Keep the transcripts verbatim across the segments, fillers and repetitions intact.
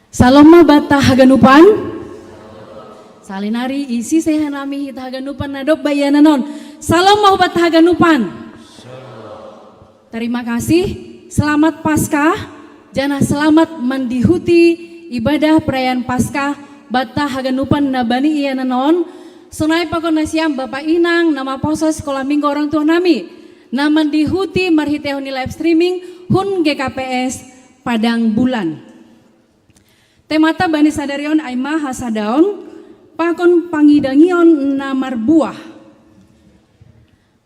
Salom ma banta haganupan. Salinari isi sehan nami hita haganupan na dob ba iananon. Salom ma banta haganupan. Terima kasih. Selamat Paskah. Janah selamat mandihuti ibadah perayaan Paskah banta haganupan na bani iananon. Sonai pakon nasiam bapa inang na maposo sekolah minggu orang tua nami na mandihuti marhitehon ni live streaming hun G K P S Padang Bulan. Temata bani sadari on ai ma hasadaon pakon pangidangion na marbuah.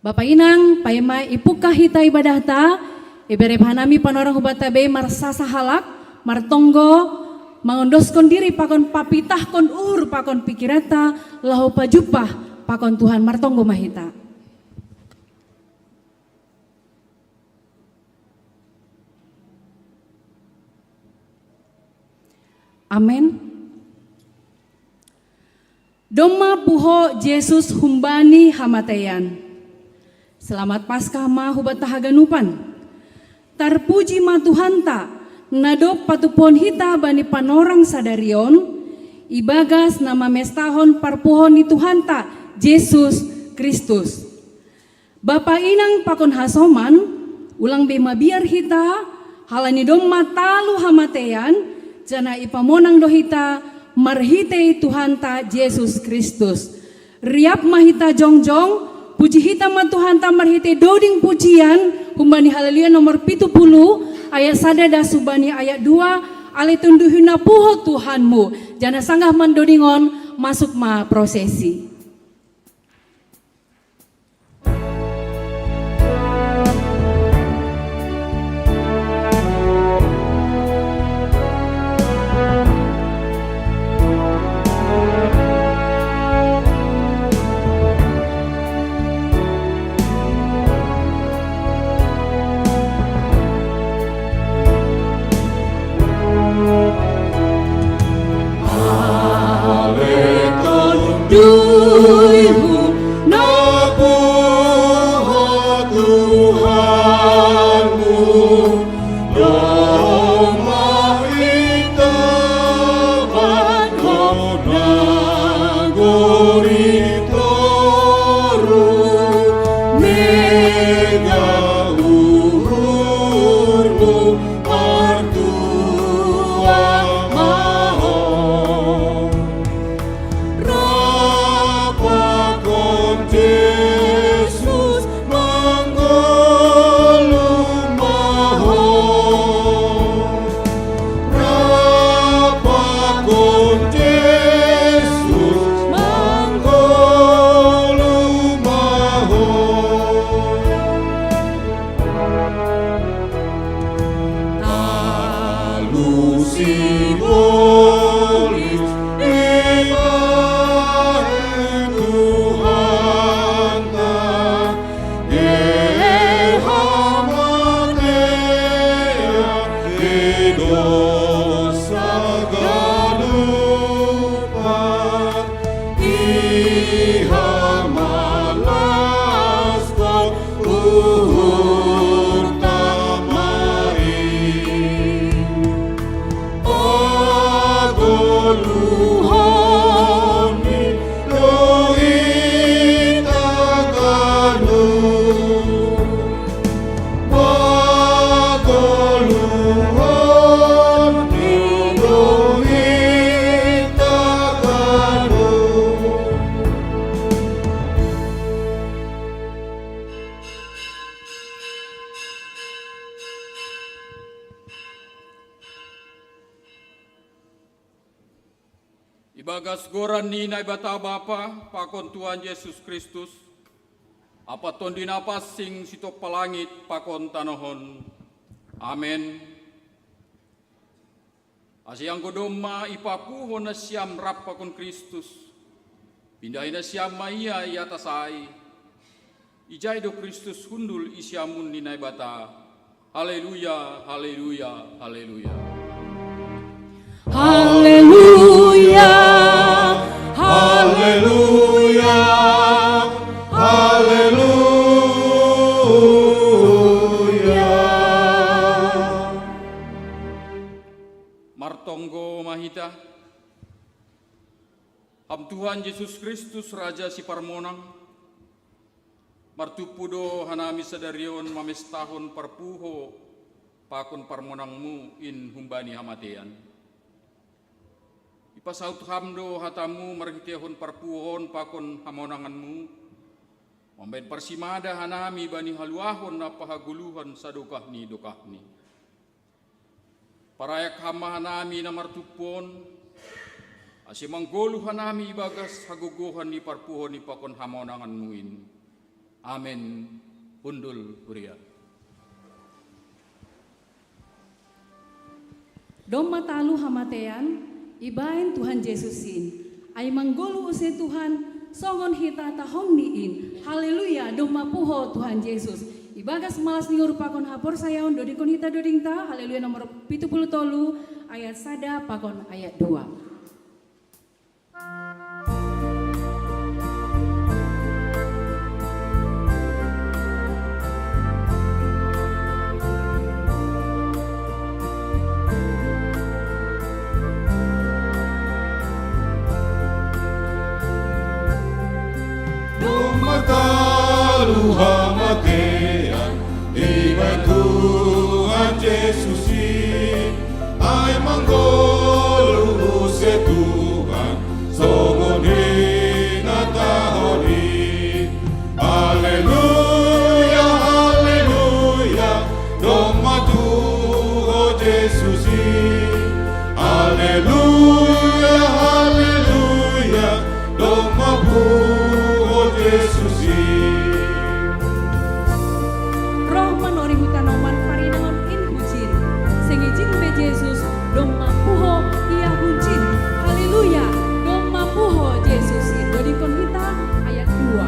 Bapa inang, paima ipungkah hita ibadahta, ibere hanami panorang hubanta bei marsasa halak, martonggo, mangondoskon diri pakon papitahkon uhur pakon pikiranta, laho pajumpah pakon Tuhan. Martonggo ma hita. Amen. Domma puho Jesus humbani hamateian. Selamat Paskah ma hubanta haganupan. Tarpuji ma Tuhanta, na dob patupuhon hita bani panorang sadari on, ibagas na mamestahon parpuhon ni Tuhanta, Jesus Kristus. Bapa inang pakon hasoman, ulang be mabiar hita, halani domma talu hamateian, janah ipamonang do hita marhitei Tuhanta Jesus Kristus. Riap ma hita jongjong, puji hita ma Tuhanta marhitei doding pujian, humbani Haleluya nomor pitu puluh, ayat sada das humbani ayat dua, ale tunduhi na puho Tuhanmu, janah sanggah mandodingon, masuk ma prosesi. Ibagas goran ni Naibata Bapa pakon Tuhan Jesus Kristus, ampa Tondi Napansing sitompah langit pakon tanoh on. Amen. Ase anggo domma ipapuho nasiam rap pakon Kristus, pindahi nasiam ma Ia i atas ai, ijai do Kristus hundul i siamun ni Naibata. Haleluya, haleluya, haleluya. Haleluya, haleluya, haleluya. Marto Tonggo ma hita. Ham Tuhan Jesus Kristus, Raja Siparmonang, martumpu do hanami sadari on mamestahon parpuho pakon parmonangmu in humbani hamatean. Ipasaut Ham do hatamu marhiteihon parpuhoon pakon hamonanganmu, mambahen parsimada hanami bani haluahon ampa hagoluhan sadokah ni dokahni. Parayak Ham ma hanami na martumpu on, ase manggoluh hanami ibagas hagogohan ni parpuho ni pakon hamonanganmu in. Amen. Hundul huria. Domma talu hamatean ibahen Tuhan Jesus in. Ai manggoluh use Tuhan, songon hita tahomni in. Haleluya, domma puho Tuhan Jesus. Ibagas malas ni uhur pakon haporsayaon dodingkon hita dodingta, Haleluya nomor pitu puluh tolu ayat sada pakon ayat dua. Domma talu hamatean ibahen Tuhan Jesus i, ai manggoluh use Tuhan, songon hinatahon i. Haleluya, haleluya, domma puho Jesus i. Haleluya, haleluya, domma puho Jesus i. Roh manori hu tanoman parinangkon in hujin. Seng ijin be Jesus, domma puho ia hujin. Haleluya, domma puho Jesus i. Dodingkon hita ayat dua.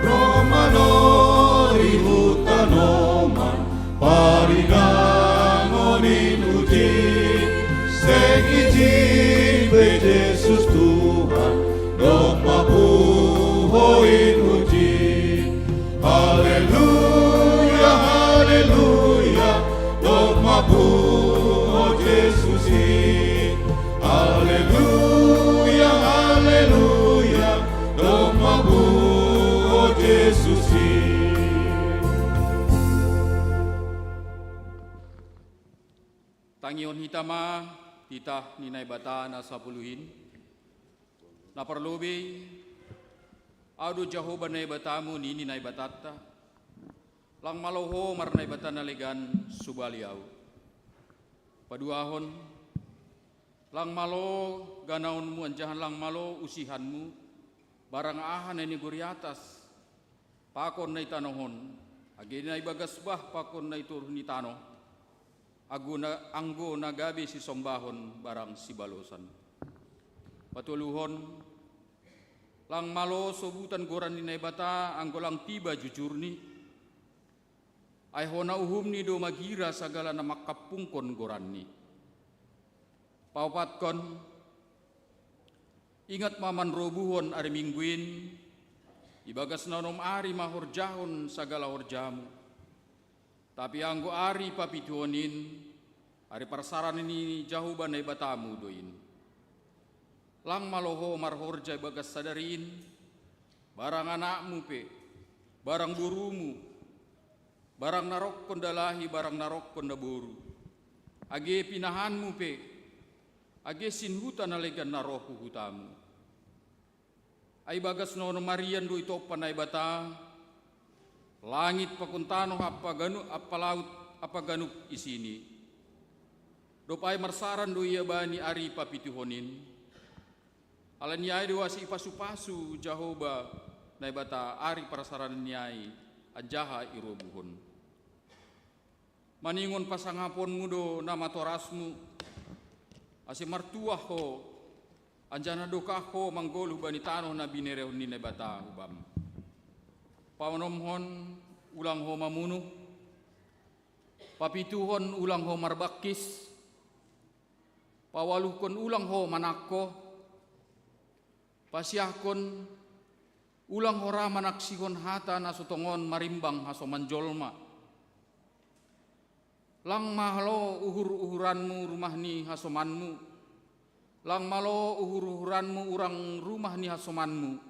Roh manori hu tanoman parinangkon in hujin. Seng ijin be Jesus Tuhan, domma puho in hujin. Haleluya, haleluya, domma puho Jesus i. Haleluya, haleluya, domma puho Jesus i. Tangihon hita ma titah ni Naibata na sapuluh in. Na parlobei, Ahu do Jahowa Naibatamu, nini Naibatanta. Lang malo ho marnaibata na legan, subali ahu. Paduahon, lang malo ganaonmu anjaha lang malo usihanmu, barang aha na nigori atas pakon na i tanoh on, age na ibagas bah pakon na i toruh ni tanoh, anggo na, anggo na gabe sisombahon barang sibalosan. Patoluhon, lang malo sobutan goran ni Naibata anggo lang tiba jujurni, ai hona uhumni do magira sagala na mangkampungkon goranni. Paopatkon, ingat ma manrobuhon ari Minggu in, ibagas na onom ari ma horjahon sagala horjamu. Tapi anggo ari papituhon in, ari parsarani ni Jahowa Naibatamu do in. Lang malo ho marhorja ibagas sadari in, barang anakmu pe, barang borumu, barang na rongkon dalahi, barang na rongkon daboru, age pinahanmu pe, age sinhuta na legan na roh hu hutamu. Ai bagas na onom arian do itompa Naibata langit pakon tanoh ampa ganu-, ampa laut ampa ganup isini. Dob ai marsaran do ia bani ari papituhon in. Ala ni ai do ase ipasu-pasu Jahowa Naibata ari parsarani ai anjaha irobuhon. Maningon pasangaponmu do namatorasmu, ase martuah ho, anjaha na dokah ho manggoluh bani tanoh na binerehon ni Naibata hubam. Paonomhon, ulang ho mamunuh. Papituhon, ulang ho marbangkis. Paualuhkon, ulang ho manangko. Pasiahkon, ulang ho ra manaksihon hata na so tongon marimbang hasoman jolma. Lang malo uhur-uhuranmu rumah ni hasomanmu, lang malo uhur-uhuranmu urang rumah ni hasomanmu.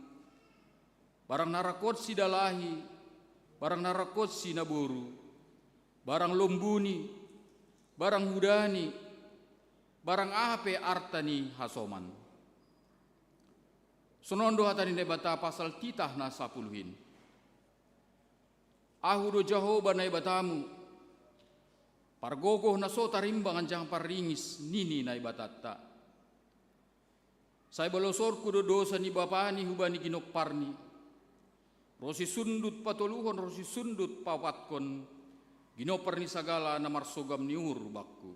Barang narakot si dalahi, barang narakot si naboru, barang lombuni, barang hudani, barang aha pe arta ni hasoman. Sonon do hata ni Naibata pasal titah na sapuluhin. Ahu do Jahowa Naibatamu, pargogoh na so tarimbang anjaha parringis, nini Naibatanta. Sai balosonku do dousa ni bapani hubani ginomparni, ronsi sundut patoluhon ronsi sundut paopatkon, ginompar ni sagala na marsogam ni uhur bakku.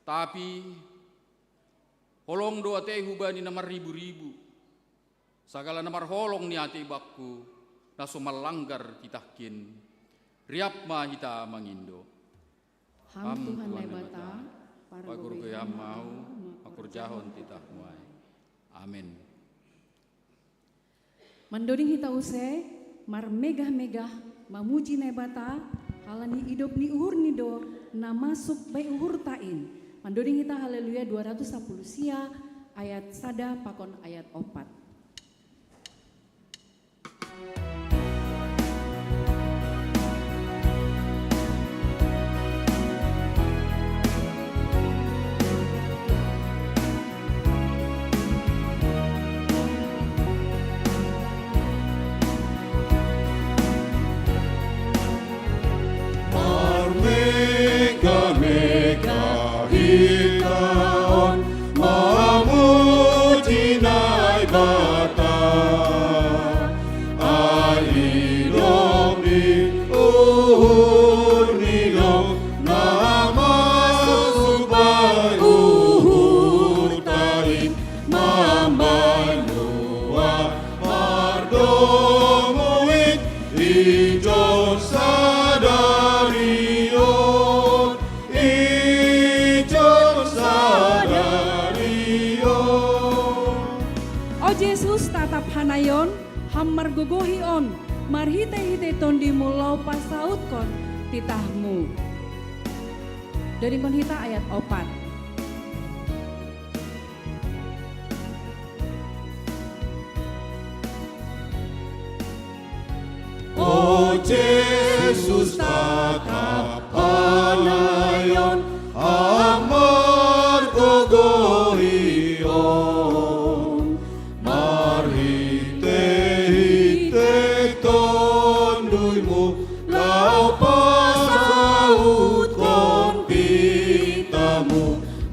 Tapi holong do atei hubani na marribu-ribu, sagala na marholong ni atei bakku, na so manlanggar titahkin. Riap ma hita mangindo. Ham Tuhan Naibata, pargogoi Ham ma ahu, mangkorjahon titahmu ai. Amen. Mandoding hita use, marmegah-megah mamuji Naibata, halani idop ni uhurni do na masuk bai uhurta in. Mandoding hita Haleluya dua ratus sapuluh sia, ayat sada pakon ayat opat. Marmegah-megah hita on mamuji Naibata. Ai idop ni uhurni do na masuk bai uhurta in, mambahen luah mardomu in, ijon sadari on, ijon sadari on. O Jesus, tatap hanaion, Ham margogohi on, marhitei-hitei TondiMu laho pasautkon titahMu. Dodingkon hita ayat opat. O Jesus, tatap hanaion, Ham margogohi on, marhitei-hitei TondiMu laho pasautkon titahMu,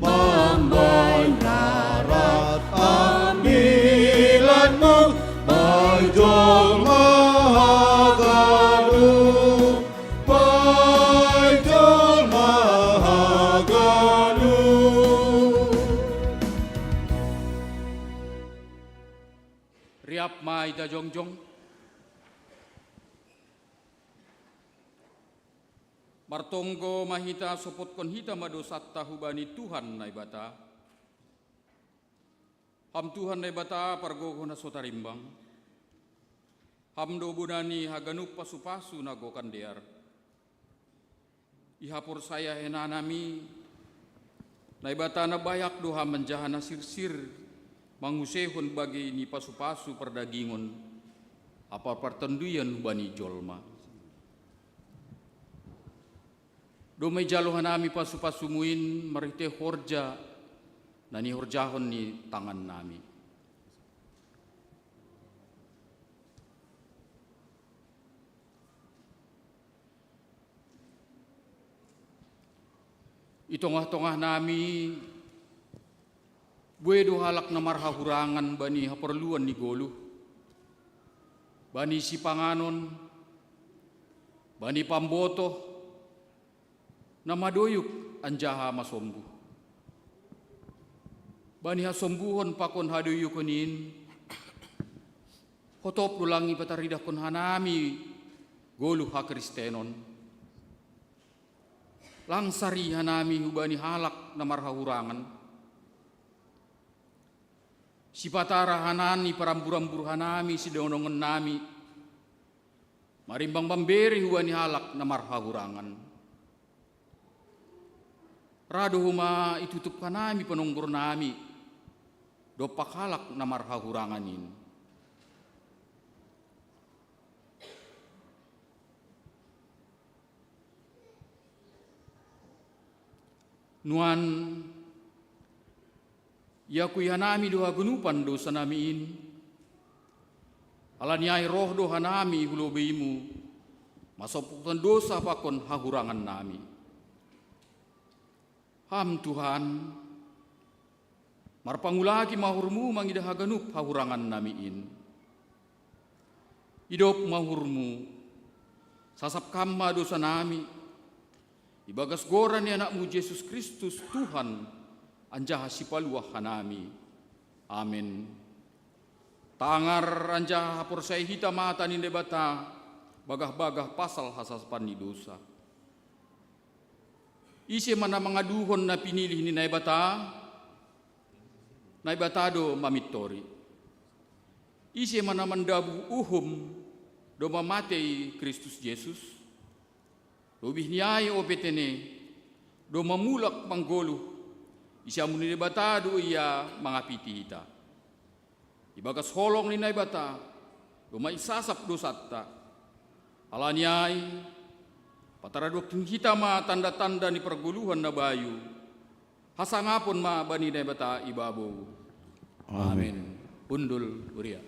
mambahen rarat ambilanMu bai jolma haganup, bai jolma haganup. Riap ma hita jongjong. Martonggo ma hita, sopotkon hita ma dosanta hubani Tuhan Naibata. Ham Tuhan Naibata pargogoh na so tarimbang, Ham do bona ni haganup pasu-pasu na gokan dear. Ihaporsayaononnami, Naibata na bayak do Ham anjaha na sirsir manguseihon bage ni pasu-pasu pardagingon ampa partonduyon hubani jolma. Domma ijalo hanami pasu-pasuMu in marhitei horja na nihorjahon ni tangannami. I tongah-tongahnami buei do halak na marhahurangan bani haporluan ni goluh, bani sipanganon, bani pambotoh, na madoyuk anjaha masombuh. Bani hasombuhon pakon hadoyukon in, hotop do lang ipataridahkon hanami goluh hakristenon. Lang sari hanami hubani halak na marhahurangan. Sipatara hanan ni parambur-ambur hanami sidongan-dongannami, marimbang mambere hubani halak na marhahurangan. Ra do homa itutup hanami panonggor nami, dompak halak na marhahurangan in. Nuan, iakui hanami do haganupan dosa nami in, ala ni ai roh do hanami hu lobeimu, masompukton dosa pakon hahurangan nami. Ham Tuhan, marpangulaki ma uhurmu mangidah haganup hahurangan nami in. Idop ma uhurmu, sasap Ham ma dosa nami, ibagas goran ni Anakmu Jesus Kristus Tuhan, anjaha Sipaluah hanami. Amen. Tangar anjaha haporsaya hita ma hata ni Naibata, bagah-bagah pasal hasasapan ni dosa. Ise ma na mangaduhon na pinilih ni Naibata? Naibata do mamintori. Ise ma na mandabuh uhum domma matei Kristus Jesus? Lobih ni ai ope tene, domma mulak manggoluh, ise amu ni Naibata do ia mangapiti hita. Ibagas holong ni Naibata, domma isasap dosanta. Ala ni ai, pataradokhon hita ma tanda-tanda ni pargoluhan na bayu, hasangapon ma bani Naibata ibabou. Amen. Hundul huria.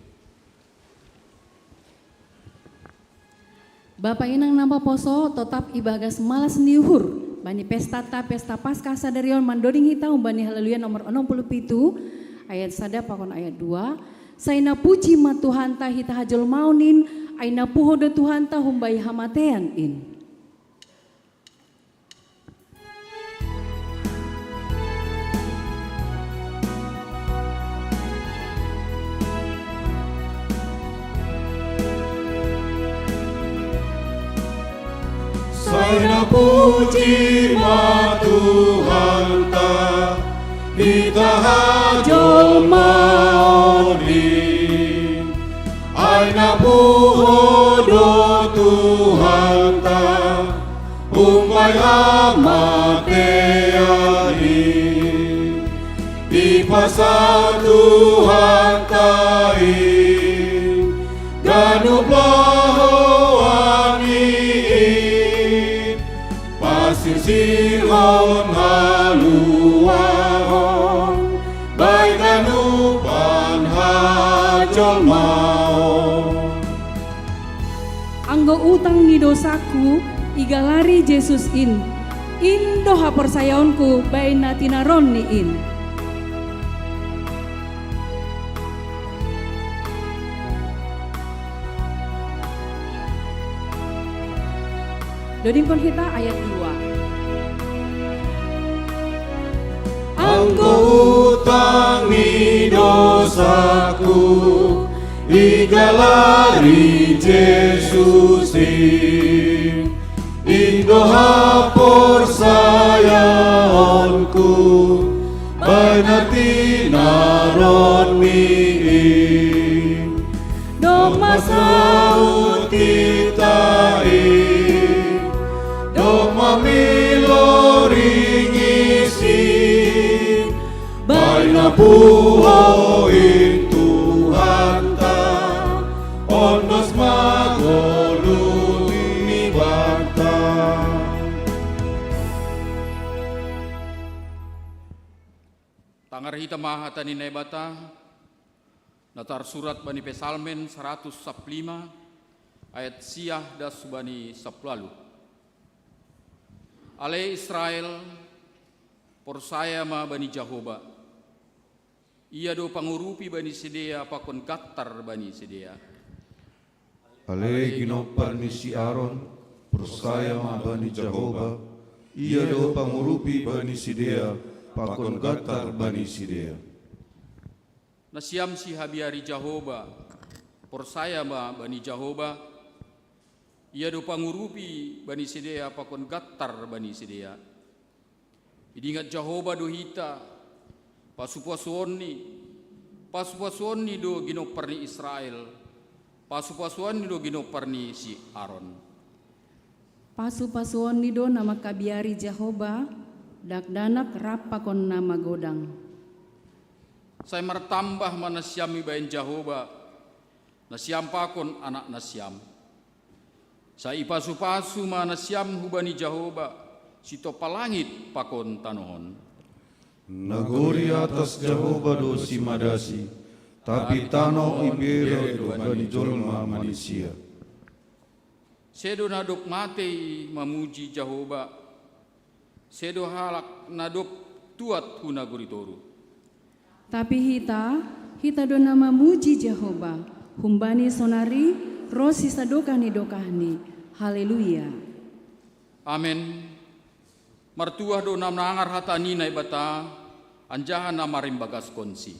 Bapa inang na maposo, totap ibagas malas ni uhur bani pestanta, pesta Paskah sadari on, mandoding hita humbani Haleluya nomor onom puluh pitu, ayat sada pakon ayat dua. Sai na puji ma Tuhanta hita hajolmaon in, ai na puho do Tuhanta humbani hamatean in. Sai na puji ma Tuhanta, hita hajolmaon in. Ai na puho do Tuhanta, humbani hamatean in. Ipasahat Tuhanta in ganup lahoanni in, pasirsirhon haluahon, bahen ganupan hajolmaon. Anggo utang ni dosangku, igalari Jesus in, in do haporsayaonku bahen na tinaronNi in. Dodingkon hita ayat dua. Anggo utang ni dosangku, igalari Jesus in, in do haporsayaonku bahen na tinaronNi in. Domma saud hita in, domma milorong isi, bahen na puho in Tuhanta, ondos ma ngolu ni banta. Tangar hita ma hata ni Naibata, na tarsurat bani Psalmen saratus sampulu lima, ayat sia das bani sampulu ualu. Ale Israel, porsaya ma bani Jahowa. Ia do pangurupi bani sidea pakon gantar bani sidea. Ale ginompar ni si Aron, porsaya ma bani Jahowa, ia do pangurupi bani sidea pakon gantar bani sidea. Nasiam sihabiari Jahowa, porsaya ma bani Jahowa, ia do pangurupi bani sidea pakon gantar bani sidea. Idingat Jahowa do hita, pasupasuonni, pasupasuonni do ginompar ni Israel, pasupasuonni do ginompar ni si Aron. Pasupasuonni do na mangkabiari Jahowa, Dakdanak rap pakon na magodang. Sai martambah ma nasiam ibaen Jahoba, nasiam pakon anak nasiam. Sai ipasu-pasu ma nasiam hubani Jahoba, sitompa langit pakon tanoh on. Nagori atas Jahoba do simadasi, tapi tanoh ibere do bani jolma manisia. Sedo na dob matei mamuji Jahoba, sedo halak na dob tuat hu nagori toruh. Tapi hita, hita do na mamuji Jahoba, humbani sonari ro sisadokah ni dokahni. Haleluya. Amen. Martuah do na manangar hata ni Naibata, anjaha na marimbagaskonsi.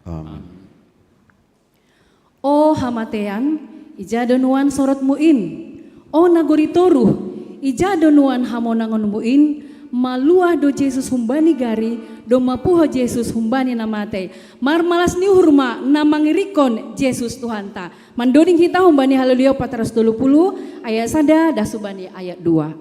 Amen. O hamatean, ija do nuan sorotmu in? O nagori toruh, ija do nuan hamonangonmu in? Maluah do Jesus humbani gari, domma puho Jesus humbani na matei. Marmalas ni uhur ma na mangirikkon Jesus Tuhanta. Mandoding hita humbani Haleluya opat ratus tolu puluh, ayat sada das hubani ayat dua.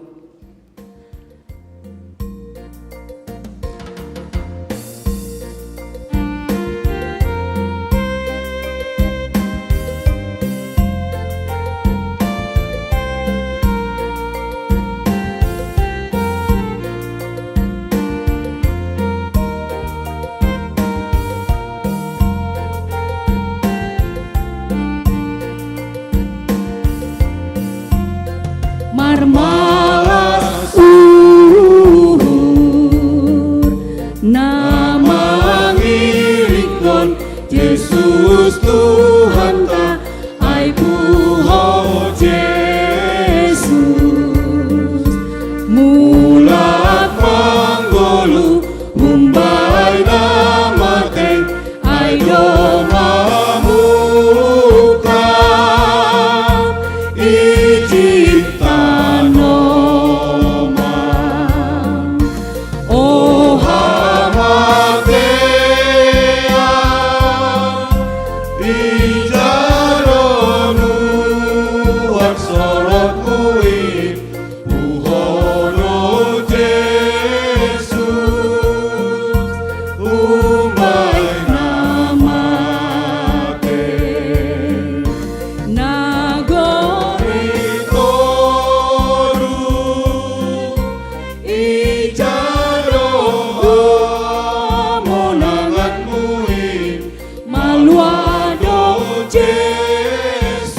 Marmalas uhur na mangirikkon Jesus Tuhanta, ai puho Jesus mulak manggoluh, humbani na matei, ai domma mungkap ijin tanoh ma. O hamatean, ija do nuan sorotmu in? Puho do Jesus humbani na matei. Nagori toruh, ija do hamonanganmu in? Maluah do Jesus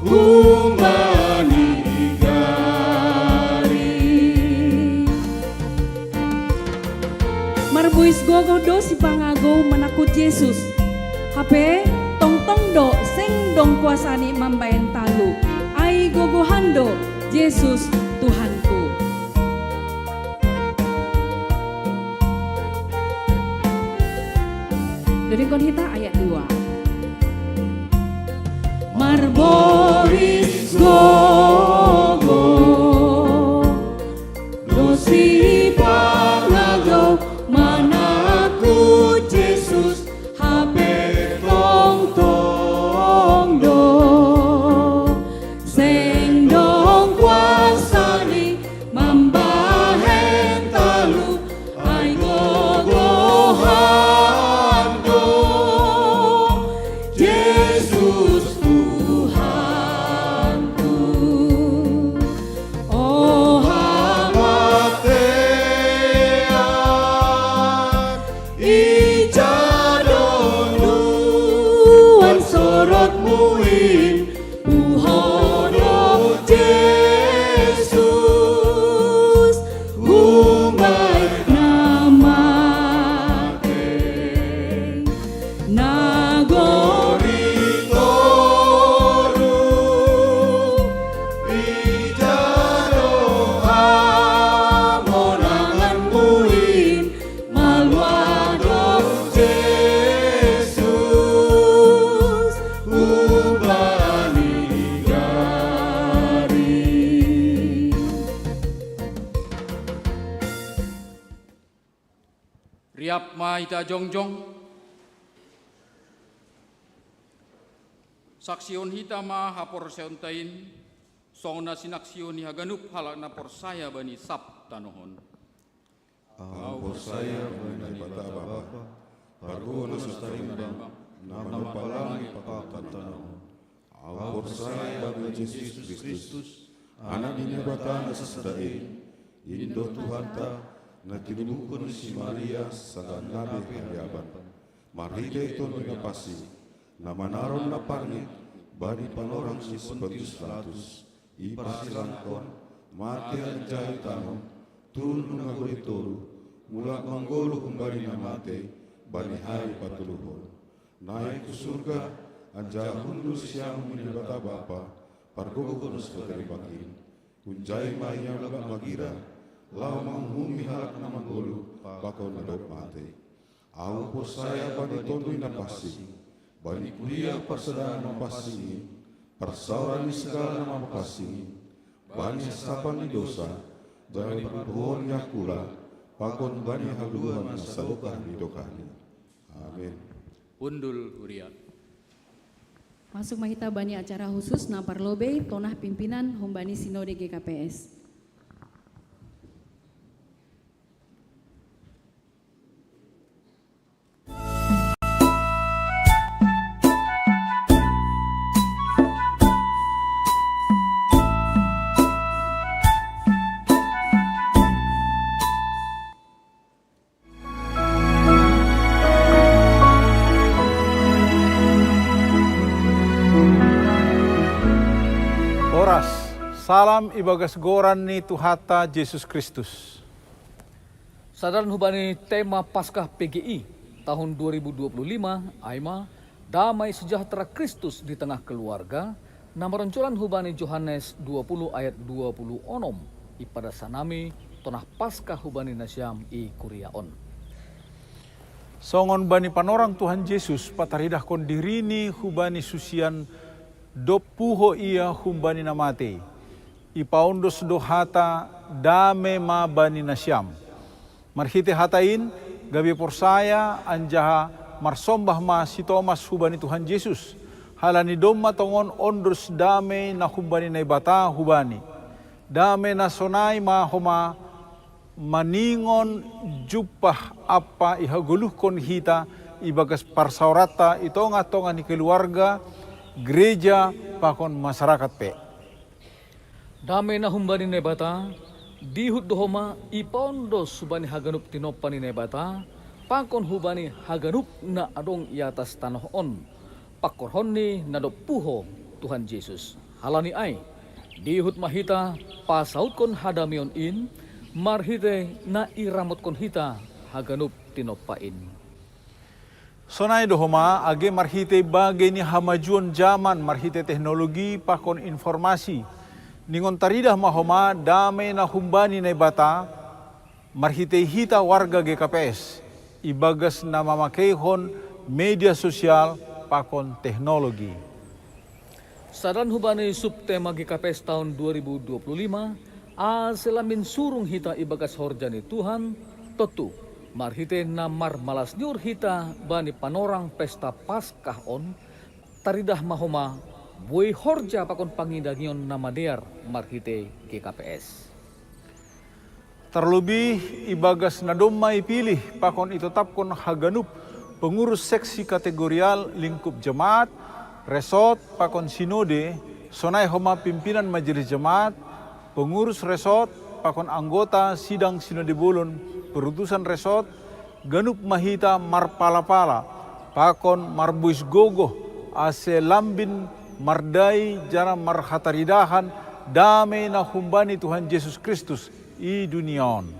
humbani gari. Marbuis gogoh do sipangagou manangkut Jesus. Hape tongtong do seng dong kuasani mambaen talu. Ai gogohan do Jesus Tuhanku. Dodingkon hita ayat dua. Marbuis gogoh do sipangagou manangkut Jesus, hape tongtong do seng dong kuasani mambaen talu. Ai gogohan do Jesus Tuhanku. O hamatean, ija do nuan sorotmu in? Puho do Jesus humbani na matei. Nagori toruh, ija do hamonanganmu in? Maluah do Jesus humbani gari. Riap ma hita jongjong. Saksihon hita ma haporseaonta in, songon na sinaksihon ni haganup halak na porsaya bani sab tanoh on. Au porsaya bani Naibata Bapa, pargogo na so tarimbang, na manompalangit pakon tanoh on. Au porsaya bani Jesus Kristus, Anak ni Naibata na sasada in, in do Tuhanta, na tinubuhon ni si Maria sanggah nabi haliaban. Marhitei Tonduy Napansing, na manaron na parngit bani panorang ni si Pontius Pilatus, iparsilangkon, mate anjaha itanoh, turun nunga godang tolu, mulak manggoluh humbani na mate, bani hali patoluhon. Naik hu surga, anjaha hundul siamun ni Naibata Bapa, pargogo na so tarimbang in. Hunjai ma ia mulak magira, laho manguhumi halak na manggoluh, pakon na dob mate. Au porsaya bani Tonduy Napansing, bani kuria parsadaan na mapansing in, parsaoran ni sagala na mapansing in, bani hasapan ni dosa, janah bani parpuhoon ni angkula, pakon bani hagoluhan na sadokah ni dokahni. Amin. Hundul huria. Masuk ma hita bani acara khusus na parlobei tonah pimpinan humbani Sinode G K P S. Horas, salam ibagas goran ni Tuhanta Jesus Kristus. Sadalan hubani tema Paskah P G I tahun dua ribu dua puluh lima, ai ma, Damai sejahtera Kristus di tengah keluarga, na maronjolan hubani Johannes dua puluh ayat dua puluh onom, ipadas hanami tonah Paskah hubani nasiam i kuria on. Songon bani panorang Tuhan Jesus pataridahkon diriNi hubani susian dob puho Ia humbani na matei, ipaondos do hata dame ma bani nasiam. Marhitei hata in, gabe porsaya anjaha marsombah ma si Tomas hubani Tuhan Jesus, halani domma tongon ondos dame na humbani Naibata hubani. Dame na sonai ma homa maningon jumpah ampa ihagoluhkon hita ibagas parsaoranta i tongah-tongah ni keluarga, gereja, pakon masyarakat pe. Dame na humbani Naibata, dihut do homa ipaondos hubani haganup tinompa ni Naibata, pakon hubani haganup na adong i atas tanoh on, pangkorhon ni na dob puho Tuhan Jesus. Halani ai, dihut ma hita pasautkon hadameon in, marhitei na iramotkon hita haganup tinompa in. Sonai do homa, age marhitei bagei ni hamajuon jaman marhitei teknologi pakon informasi, ningon taridah ma homa dame na humbani Naibata, marhitei hita warga G K P S, ibagas na mamakeihon media sosial pakon teknologi. Sadalan hubani subtema G K P S tahun dua ribu dua puluh lima, ase lambin surung hita ibagas horja ni Tuhan, tontu, marhitei na marmalas ni uhur hita bani panorang pesta Paskah on, taridah ma homa, boi horja pakon pangidangion na madear marhitei G K P S. Tarlobih ibagas na domma ipilih pakon itotapkon haganup pengurus seksi kategorial lingkup jemaat, resort pakon sinode, sonai homa pimpinan majelis jemaat, pengurus resort pakon anggota sidang sinode bolon, perutusan resort, ganup ma hita marpala-pala, pakon marbois gogoh, ase lambin mardai janah marhataridahan dame na humbani Tuhan Jesus Kristus i dunia on.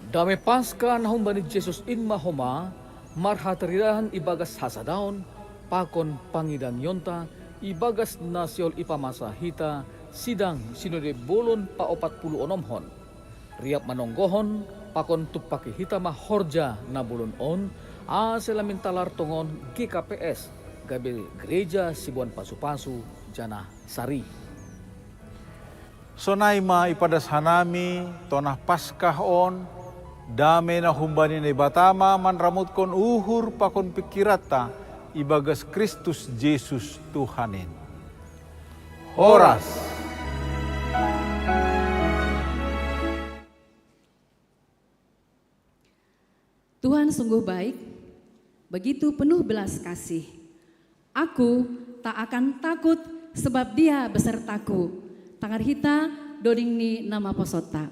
Dame Paskah na humbani Jesus in ma homa, marhataridahan ibagas hasadaon, pakon pangidangionta, ibagas na sihol ipamasa hita, sidang sinode bolon paopat puluh onomhon. Riap manonggohon, pakon tumpaki hita ma horja na bolon on, ase lambin talar tongon G K P S, gabe gereja siboan pasu-pasu, janah sari. Sonai ma ipadas hanami, tonah Paskah on, dame na humbani Naibata ma manramotkon uhur pakon pingkiranta, ibagas Kristus Jesus Tuhan in. Horas. Tuhan sungguh baik, begitu penuh belas kasih. Aku tak akan takut, sebab Dia besertaku. Tangar hita doding ni nama posotta.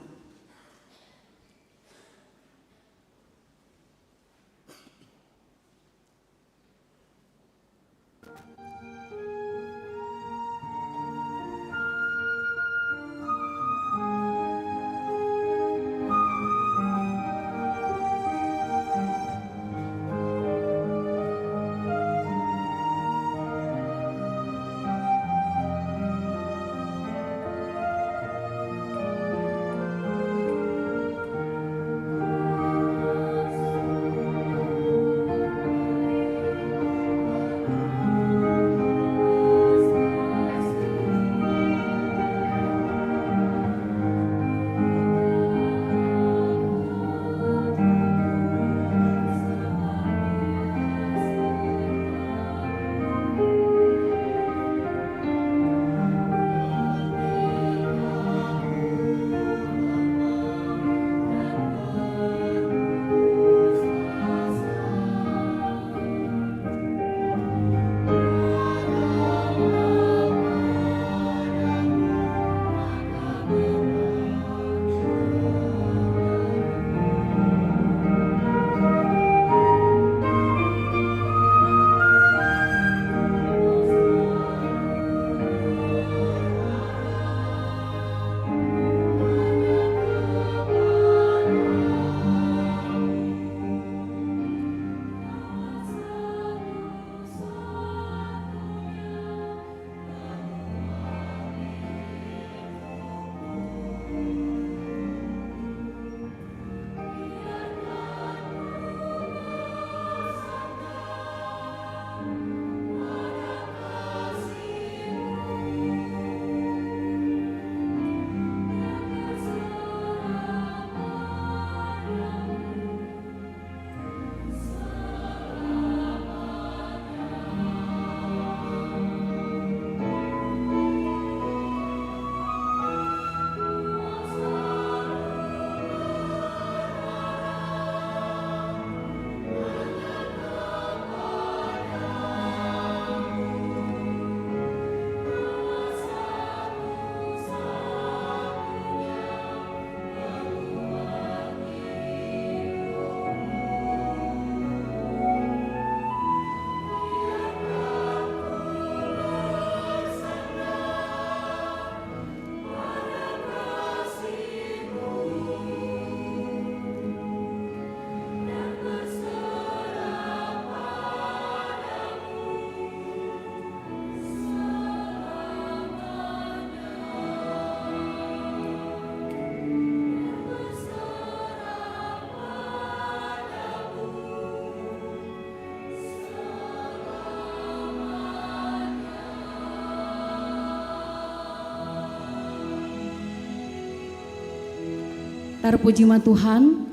Tarpuji ma Tuhan.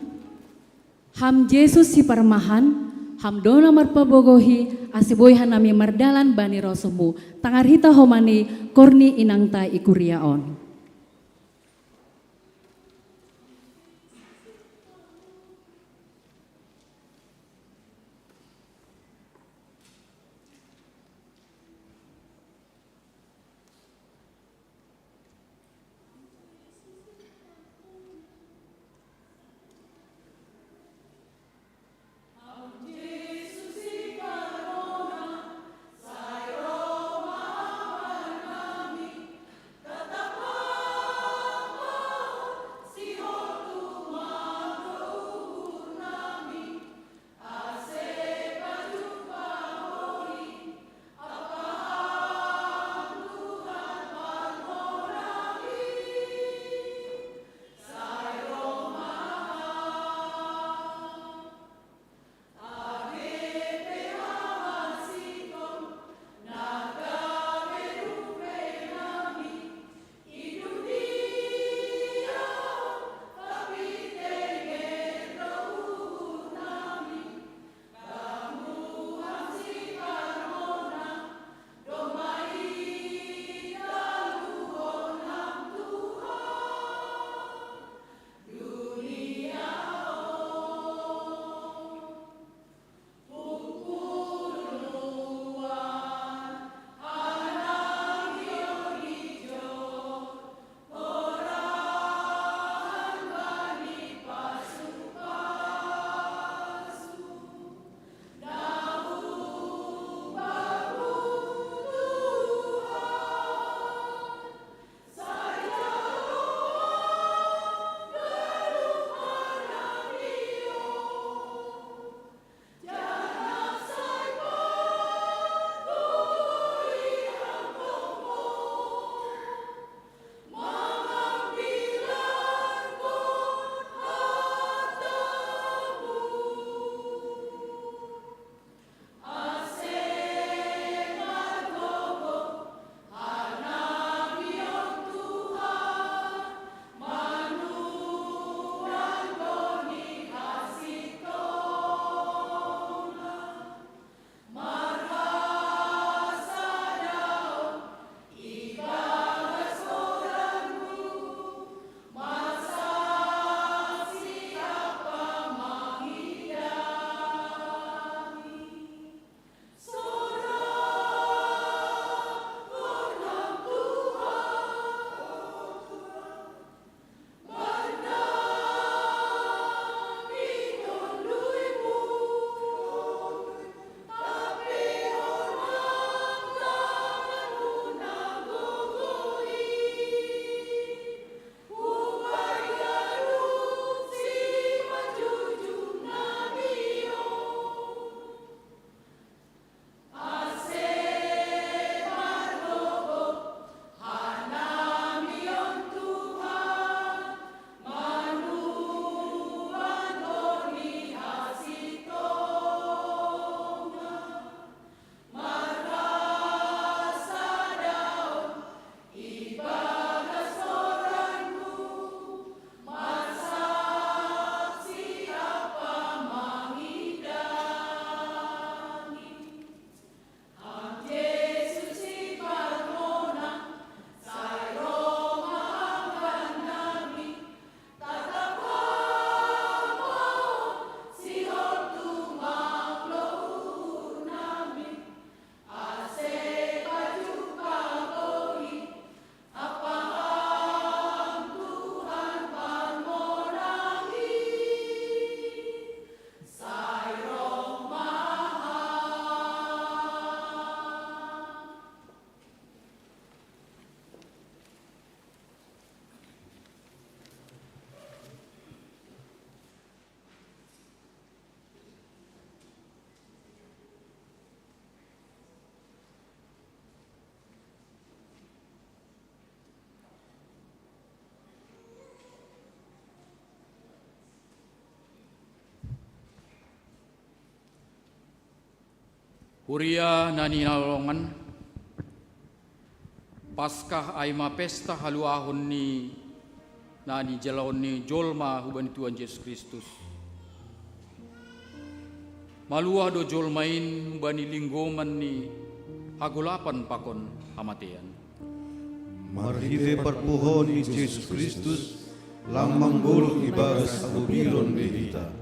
Ham Jesus siparmahan, ham do na marpabogohi, ase boi hanami mardalan bani rosuhmu. Tangar hita homani korni inangta i kuria on. Kuria na ninaholongan, Paskah ai ma pesta haluahon ni na nijaloon ni jolma hubani Tuhan Jesus Kristus. Maluah do jolma in hubani linggoman ni hagolapan pakon hamatean. Marhite parpuhoon ni Jesus Kristus, lang manggoluh ibagas hagobiron be hita.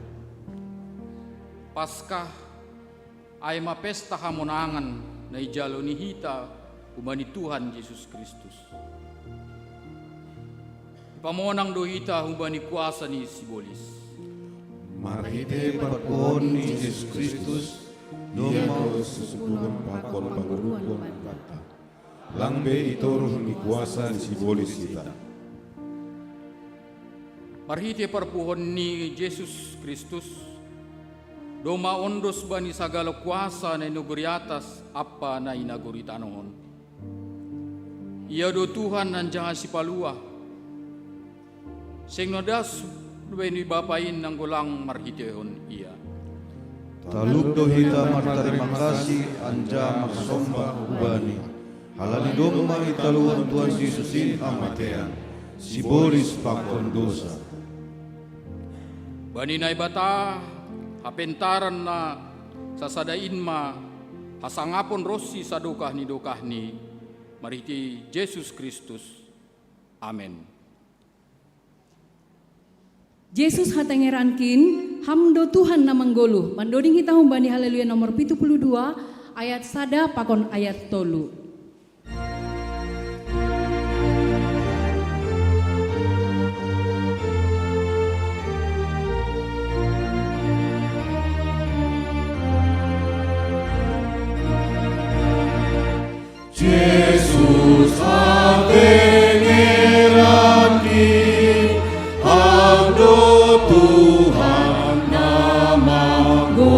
Paskah ai ma pesta hamonangan na ijalo ni hita hubani Tuhan Jesus Kristus. Ipamonang do hita hubani kuasa ni sibolis. Marhite parpuhoon ni Jesus Kristus, Ia ma susuguhan pakon pangoluan banta. Lang be itoruh ni kuasa ni sibolis hita. Marhite parpuhoon ni Jesus Kristus, domma ondos bani sagala kuasa na i nagori atas ampa na i nagori tanoh on. Ia do Tuhan anjaha Sipaluah. Seng na das be ni Bapa in anggo lang marhitehon Ia. Talup do hita martarima kasih anjaha marsomba hu Bani, halani domma italuhon Tuhan Jesus in hamatean, sibolis pakon dousa. Bani Naibata, hapentaran na sasada in ma hasangapon ronsi sadokah ni dokahni, marhite Jesus Kristus. Amen. Jesus hatengerankin, Ham do Tuhan na manggoluh, mandoding hita humbani Haleluya nomor pitu puluh dua, ayat sada pakon ayat tolu. Jesus hatengerankin, Ham do Tuhan na manggoluh.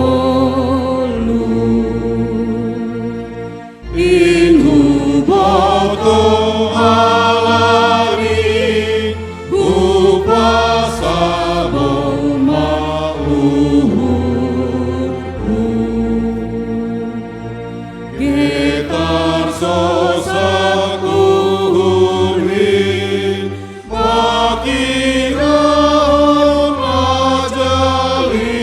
In huboto halani, hupasabou ma uhurhu. Getar sosak uhurhi, pakirahon ajali.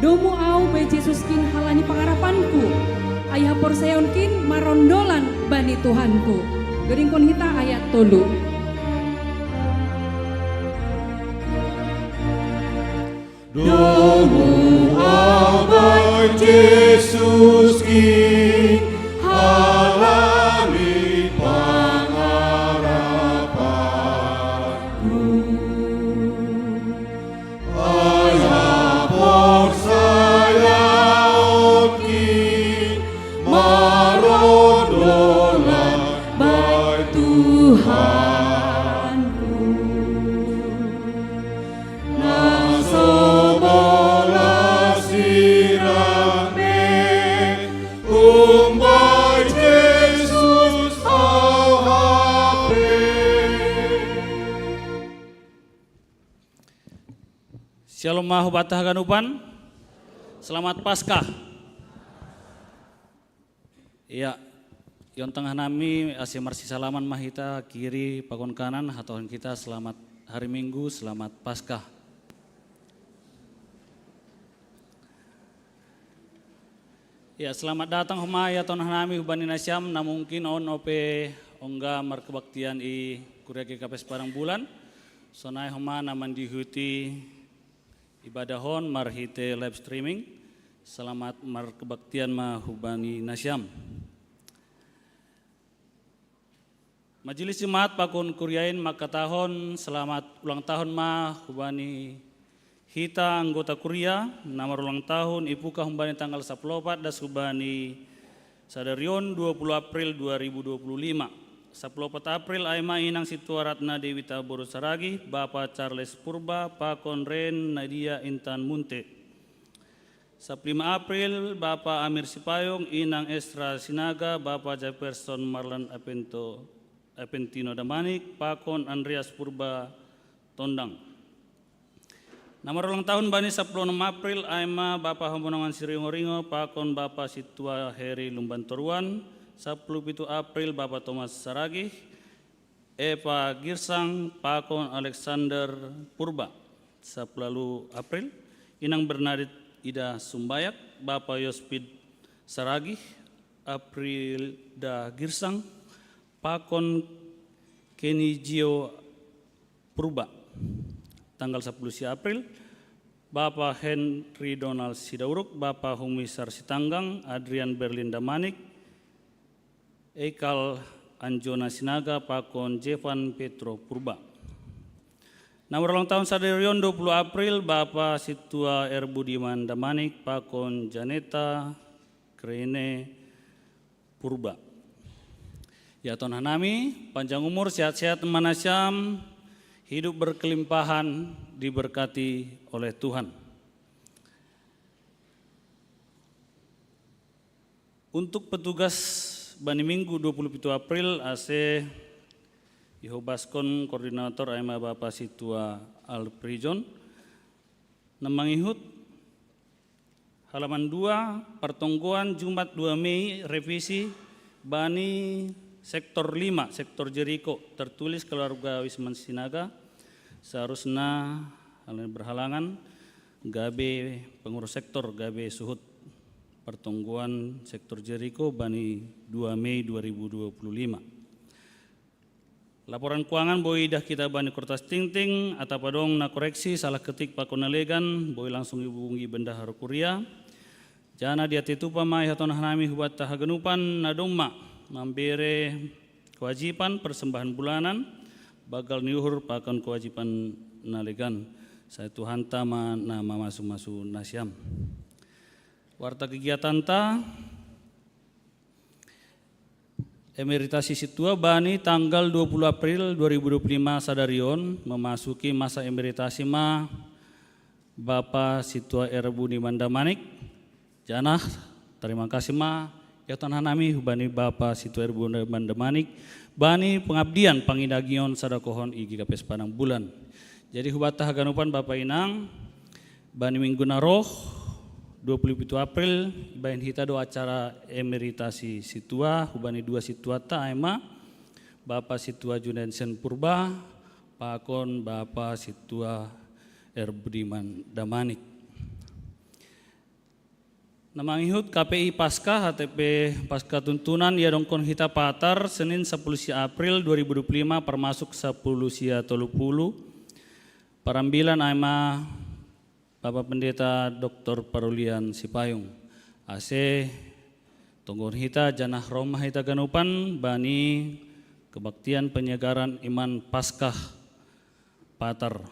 Domu ahu be Jesuskin halani pangarapanku, ai haporsayaonkin marondolan bani Tuhanku. Dodingkon hita ayat tolu. Domu ahu be Jesuskin halani pangarapanku. Ai haporsayaonkin marondolan bani Tuhanku. Na so bolas sirang be, umbai Jesus ahu hape. Syalom ma hubanta haganupan. Selamat Paskah. Ia, iontang hanami ase marsisalaman ma hita kiri pakon kanan, hatahon hita selamat hari Minggu, selamat Paskah. Ia, selamat datang homa ia tong hanami hubani nasiam na mungkin on ope ongga markebaktian i Kuria G K P S Padang Bulan. Sonai homa na mandihuti ibadah on marhite live streaming. Selamat markebaktian ma hubani nasiam. Majelis Jemaat pakon kuria in mangkatahon selamat ulang tahun ma hubani hita anggota kuria na marulang tahun, ipuka humbani tanggal sapuluh opat das hubani sadari on dua puluh April dua ribu dua puluh lima. Sapuluh opat April ai ma inang sintua Ratna Dewi Taboru Saragi, Bapa Charles Purba, pakon Ren Nadia Intan Munte. Sapuluh lima April, Bapa Amir Sipayung, Inang Esra Sinaga, Bapa Jefferson Marlan Apento, Apentino Damanik, pakon Andreas Purba Tondang. Nama ulang tahun bani sapuluh enam April ai ma Bapa Homonongan Siringo-ringo pakon Bapa Situa Heri Lumban Toruan, sapuluh pitu April Bapa Thomas Saragih, Eva Girsang pakon Alexander Purba, sapuluh April Inang Bernadit Ida Sumbayak, Bapa Yospid Saragih, Aprilda Girsang pakon Kenijio Purba. Tanggal sapuluh April, Bapa Henry Donald Sidauruk, Bapa Humisar Sitanggang, Adrian Berlin Damanik, Eikal Anjona Sinaga pakon Jevan Petro Purba. Nama ulang tahun sadarion dua puluh April, Bapa Situa R Budiman Damanik pakon Janeta Krene Purba. Ya Tuhan hanami, panjang umur, sehat-sehat manasiam, hidup berkelimpahan, diberkati oleh Tuhan. Untuk petugas bani minggu dua puluh pitu April ase ihobaskon koordinator ai ma Bapa Situa Alprijon. Nama mangihut halaman dua, pertonggoan Jumat dua Mei, revisi bani sektor lima, sektor Jeriko, tertulis keluarga Wisman Sinaga, seharusnya hal ini berhalangan, gabe pengurus sektor, gabe suhut pertonggoan sektor Jeriko bani dua Mei dua ribu dua puluh lima. Laporan kuangan boi idah kita bani kortas tingting, atap adong na koreksi, salah ketik pakon na legan, boi langsung ihubungi bendahara kuria. Jana dia tetupa ma iha Tuhan hanami hubata haganupan na domma mambere kewajiban persembahan bulanan, bagal ni uhur pakon kewajiban na legan. Sai Tuhanta ma na mamasu-masu nasiam. Warta kegiatanta, emeritasi situa bani tanggal dua puluh April dua ribu dua puluh lima sadarion memasuki masa emeritasi ma Bapa Situa R Budiman Damanik. Janah terima kasih ma iha Tuhan hanami hubani Bapa Situa R Budiman Damanik bani pengabdian pangidagion sadakohon i G K P S Padang Bulan. Jadi hubata haganupan Bapa Inang, bani minggu na roh dua puluh pitu April ibahen hita do acara emeritasi situa hubani dua situata ai ma Bapa Situa Junensen Purba pakon Bapa Situa R Budiman Damanik. Na mangihut K P I Paskah, H T P Paskah tuntunan iadongkon hita Patar Senin sapuluh sia April dua ribu dua puluh lima parmasuk sapuluh sia tolu puluh. Parambilan ai ma Bapa Pendeta Doktor Parulian Sipayung. Ase tonggohon hita janah roh ma hita ganupan bani kebaktian penyegaran iman Paskah Patar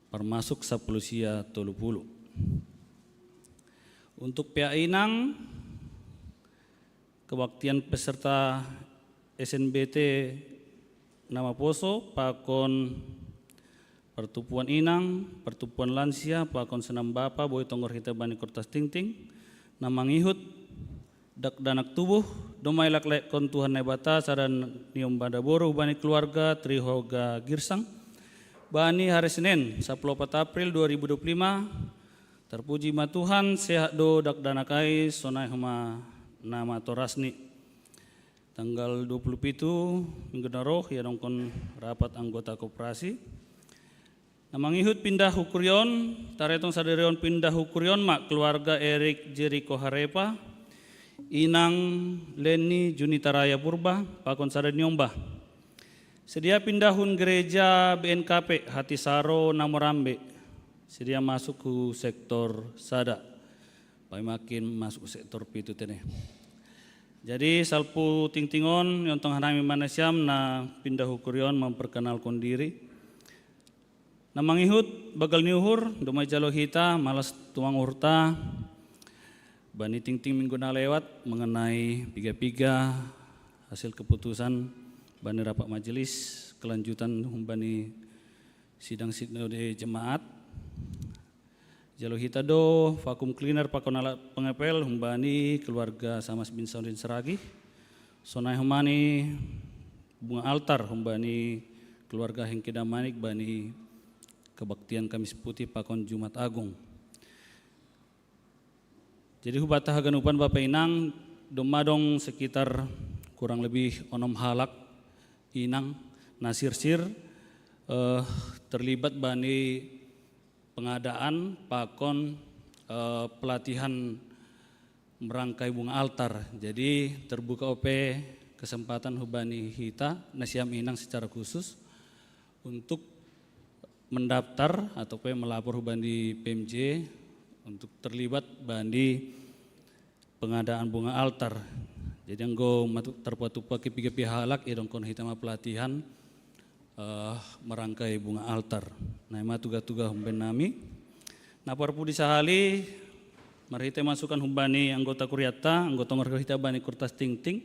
parmasuk sapuluh sia tolu puluh. Untuk P A Inang, kebaktian peserta S N B T na maposo pakon pertubuhan inang, pertubuhan lansia pakon senam bapa boi tonggor hita bani kortas tingting. Na mangihut dakdanak tubuh, domma ilak-lakkon Tuhan Naibata sada ni ombada boru bani keluarga Trihoga Girsang. Bani hari Senin sapuluh opat April dua ribu dua puluh lima. Terpuji ma Tuhan, sehat do dakdanak ai, sonai homa na matorasni. Tanggal dua puluh pitu minggu na roh iadongkon rapat anggota koperasi. Na mangihut pindah hukurion, taretong sadarion pindah hukurion ma keluarga Erik Jeriko Harepa, Inang Leni Junita Raya Purba pakon sada ni ombah. Sedia pindah hun gereja B N K P Hatisaro na Morambe. Sedia masuk hu sektor sada. Pai makin masuk sektor pitu tene. Jadi salpu tingtingon, iontong hanami manasiam na pindah hukurion memperkenalkan diri. Na mangihut bagal ni uhur, domma ijalo hita, malas tumang uhurta bani tingting minggu na lewat mengenai piga-piga hasil keputusan bani rapat majelis kelanjutan humbani sidang sinode jemaat. Jalo hita do vacuum cleaner pakon alat pengepel humbani keluarga Samas bin Saudin Saragih. Sonai humbani bunga altar humbani keluarga Hengke Damanik bani kebaktian Kamis Putih pakon Jumat Agung. Jadi hubata haganupan Bapa Inang, dong madong sekitar kurang lebih onom halak inang na sirsir, eh, terlibat bani pengadaan pakon, eh, pelatihan merangkai bunga altar. Jadi terbuka ope kesempatan hubani hita na siam inang secara khusus untuk mendaftar atau pe melapor hubani P M J untuk terlibat bani pengadaan bunga altar. Jadi anggo matu-, tarpatupa kepiga pihalak, ia dongkon hita ma pelatihan, eh, merangkai bunga altar. Nah, ima tuga-tuga humben nami. Nah, parpudi sahali, marhite masukan hubani anggota kuriatta, anggo tongor hita bani kurtas tingting,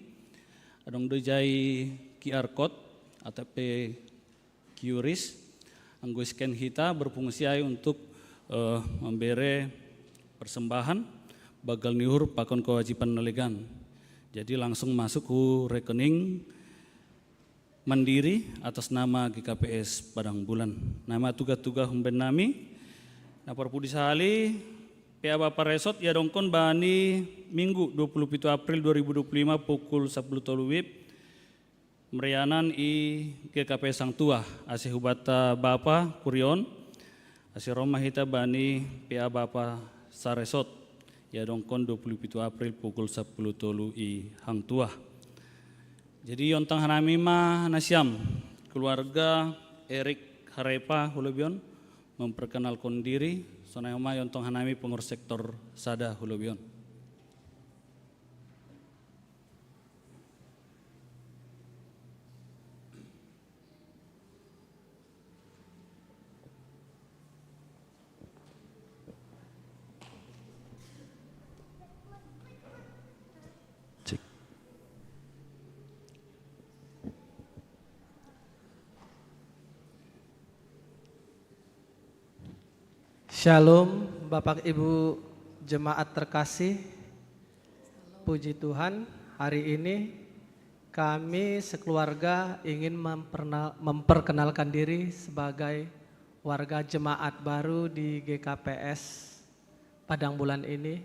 adong do jai Q R code, atau pe Q R is, anggo scan hita berfungsi ai untuk, eh, membere persembahan, bagal ni uhur pakon kewajiban na legan. Jadi langsung masuk hu rekening Mandiri atas nama G K P S Padang Bulan. Nah, ima tuga-tuga humben nami, nah, parpudi sahali, P A Bapa Resort, ia dongkon bani Minggu dua puluh pitu April dua ribu dua puluh lima pukul sapuluh tolu wib, merianan i G K P S Hang Tuah, ase hubata Bapa kuriaon, ase ro ma hita bani P A Bapa Saresot, ia dongkon dua puluh pitu April pukul sapuluh tolu i Hang Tuah. Jadi iontang hanami ma na siam, keluarga Erik Harepa hu lobi on, memperkenalkan diri, sonai ma iontang hanami pengurus sektor sada hu lobi on. Cek. Shalom, Bapak Ibu jemaat terkasih. Puji Tuhan, hari ini kami sekeluarga ingin mempernal-, memperkenalkan diri sebagai warga jemaat baru di G K P S Padang Bulan ini.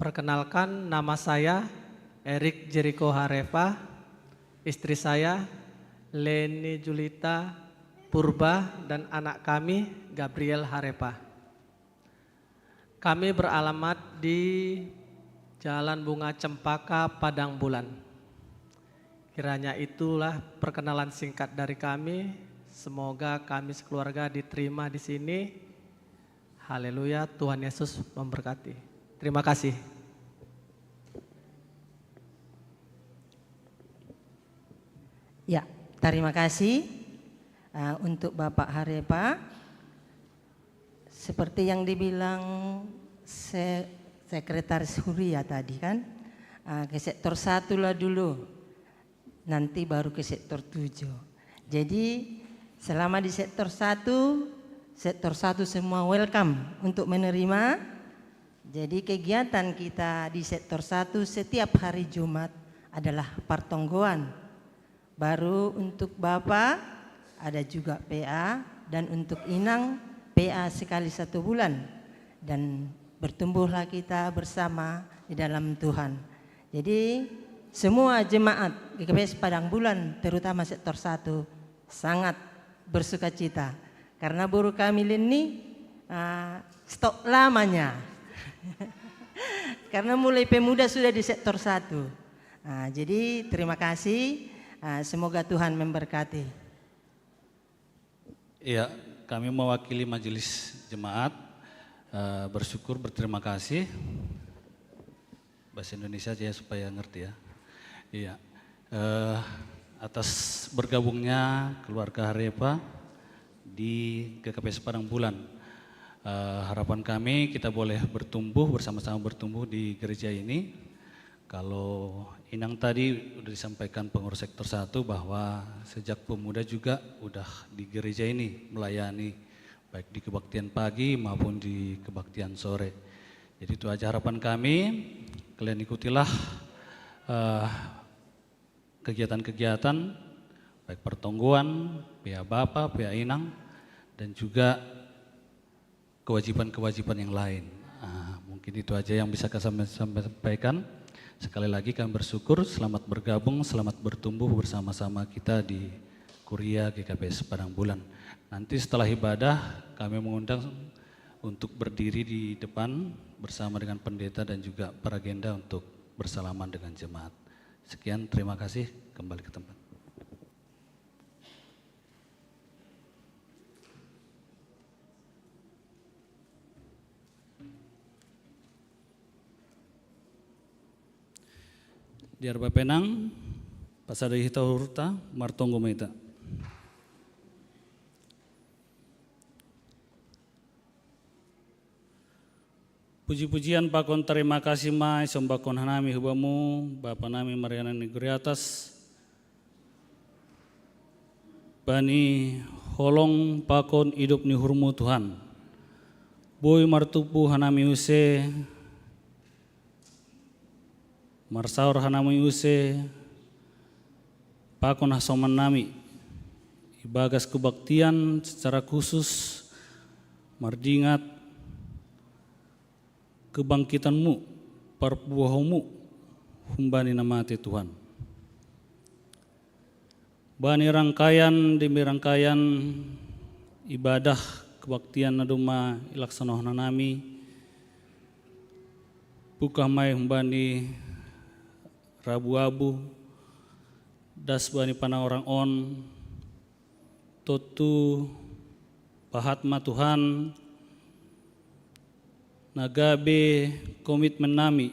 Perkenalkan, nama saya Erik Jeriko Harepa, istri saya Leni Julita Purba, dan anak kami Gabriel Harepa. Kami beralamat di Jalan Bunga Cempaka, Padang Bulan. Kiranya itulah perkenalan singkat dari kami. Semoga kami sekeluarga diterima di sini. Haleluya, Tuhan Yesus memberkati. Terima kasih. Ya, terima kasih, eh, untuk Bapak Harepa. Seperti yang dibilang se-, Sekretaris Huria tadi kan, eh, ke sektor satu lah dulu, nanti baru ke sektor tujuh. Jadi selama di sektor satu, sektor satu semua welcome untuk menerima. Jadi kegiatan kita di sektor satu setiap hari Jumat adalah partonggoan. Baru untuk Bapak ada juga P A, dan untuk Inang P A sekali satu bulan. Dan bertumbuhlah kita bersama di dalam Tuhan. Jadi semua jemaat G K P S Padang Bulan, terutama sektor satu, sangat bersukacita. Karena boru kami Leni, ah, stok lamanya. Karena mulai pemuda sudah di sektor satu. Ah, jadi terima kasih, ah, semoga Tuhan memberkati. Iya, kami mewakili majelis jemaat, eh, bersyukur, berterima kasih. Bahasa Indonesia aja ya supaya ngerti ya. Iya. Eh, atas bergabungnya keluarga Harepa di G K P S Padang Bulan. Eh, harapan kami kita boleh bertumbuh, bersama-sama bertumbuh di gereja ini. Kalau Inang tadi udah disampaikan pengurus sektor satu bahwa sejak pemuda juga udah di gereja ini melayani, baik di kebaktian pagi maupun di kebaktian sore. Jadi itu aja harapan kami, kalian ikutilah, eh, kegiatan-kegiatan baik pertonggoan, pihak bapak, pihak inang, dan juga kewajiban-kewajiban yang lain. Ah, mungkin itu aja yang bisa kami sampaikan. Sekali lagi kami bersyukur, selamat bergabung, selamat bertumbuh bersama-sama kita di Kuria G K P S Padang Bulan. Nanti setelah ibadah kami mengundang untuk berdiri di depan bersama dengan pendeta dan juga para agenda untuk bersalaman dengan jemaat. Sekian, terima kasih. Kembali ke tempat. Diar bapenang, pasada hita hurta, martonggo ma hita. Puji-pujian pakon tarima kasih ma isombakkon hanami hubamu, Bapa nami marianan ni gori atas, bani holong pakon idop ni uhurmu Tuhan. Boi martumpu hanami use, marsaor hanami use, pakon hasoman nami, ibagas kebaktian secara khusus mardingat kebangkitanmu, parbuahomu, humbani na mate Tuhan. Bani rangkaian demi rangkaian ibadah kebaktian na domma ilaksanahon hanami, buka mai humbani rabu-abu, das bani panaorang on, tontu pahat ma Tuhan, na gabe komitmen nami,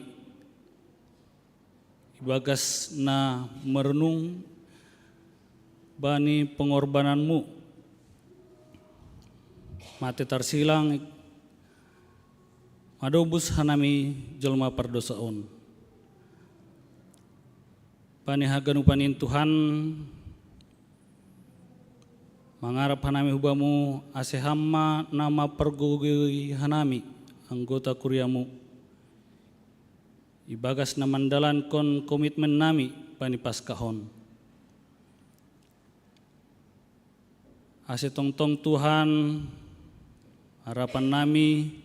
ibagas na merenung bani pengorbananmu, mate tarsilang, madobus hanami jolma pardosa on. Bani haganupan in Tuhan, mangarap hanami hubamu, ase ham ma na mampargogoi hanami, anggota kuriamu, ibagas na mandalankon komitmen nami bani Paskah on. Ase tongtong Tuhan, harapan nami,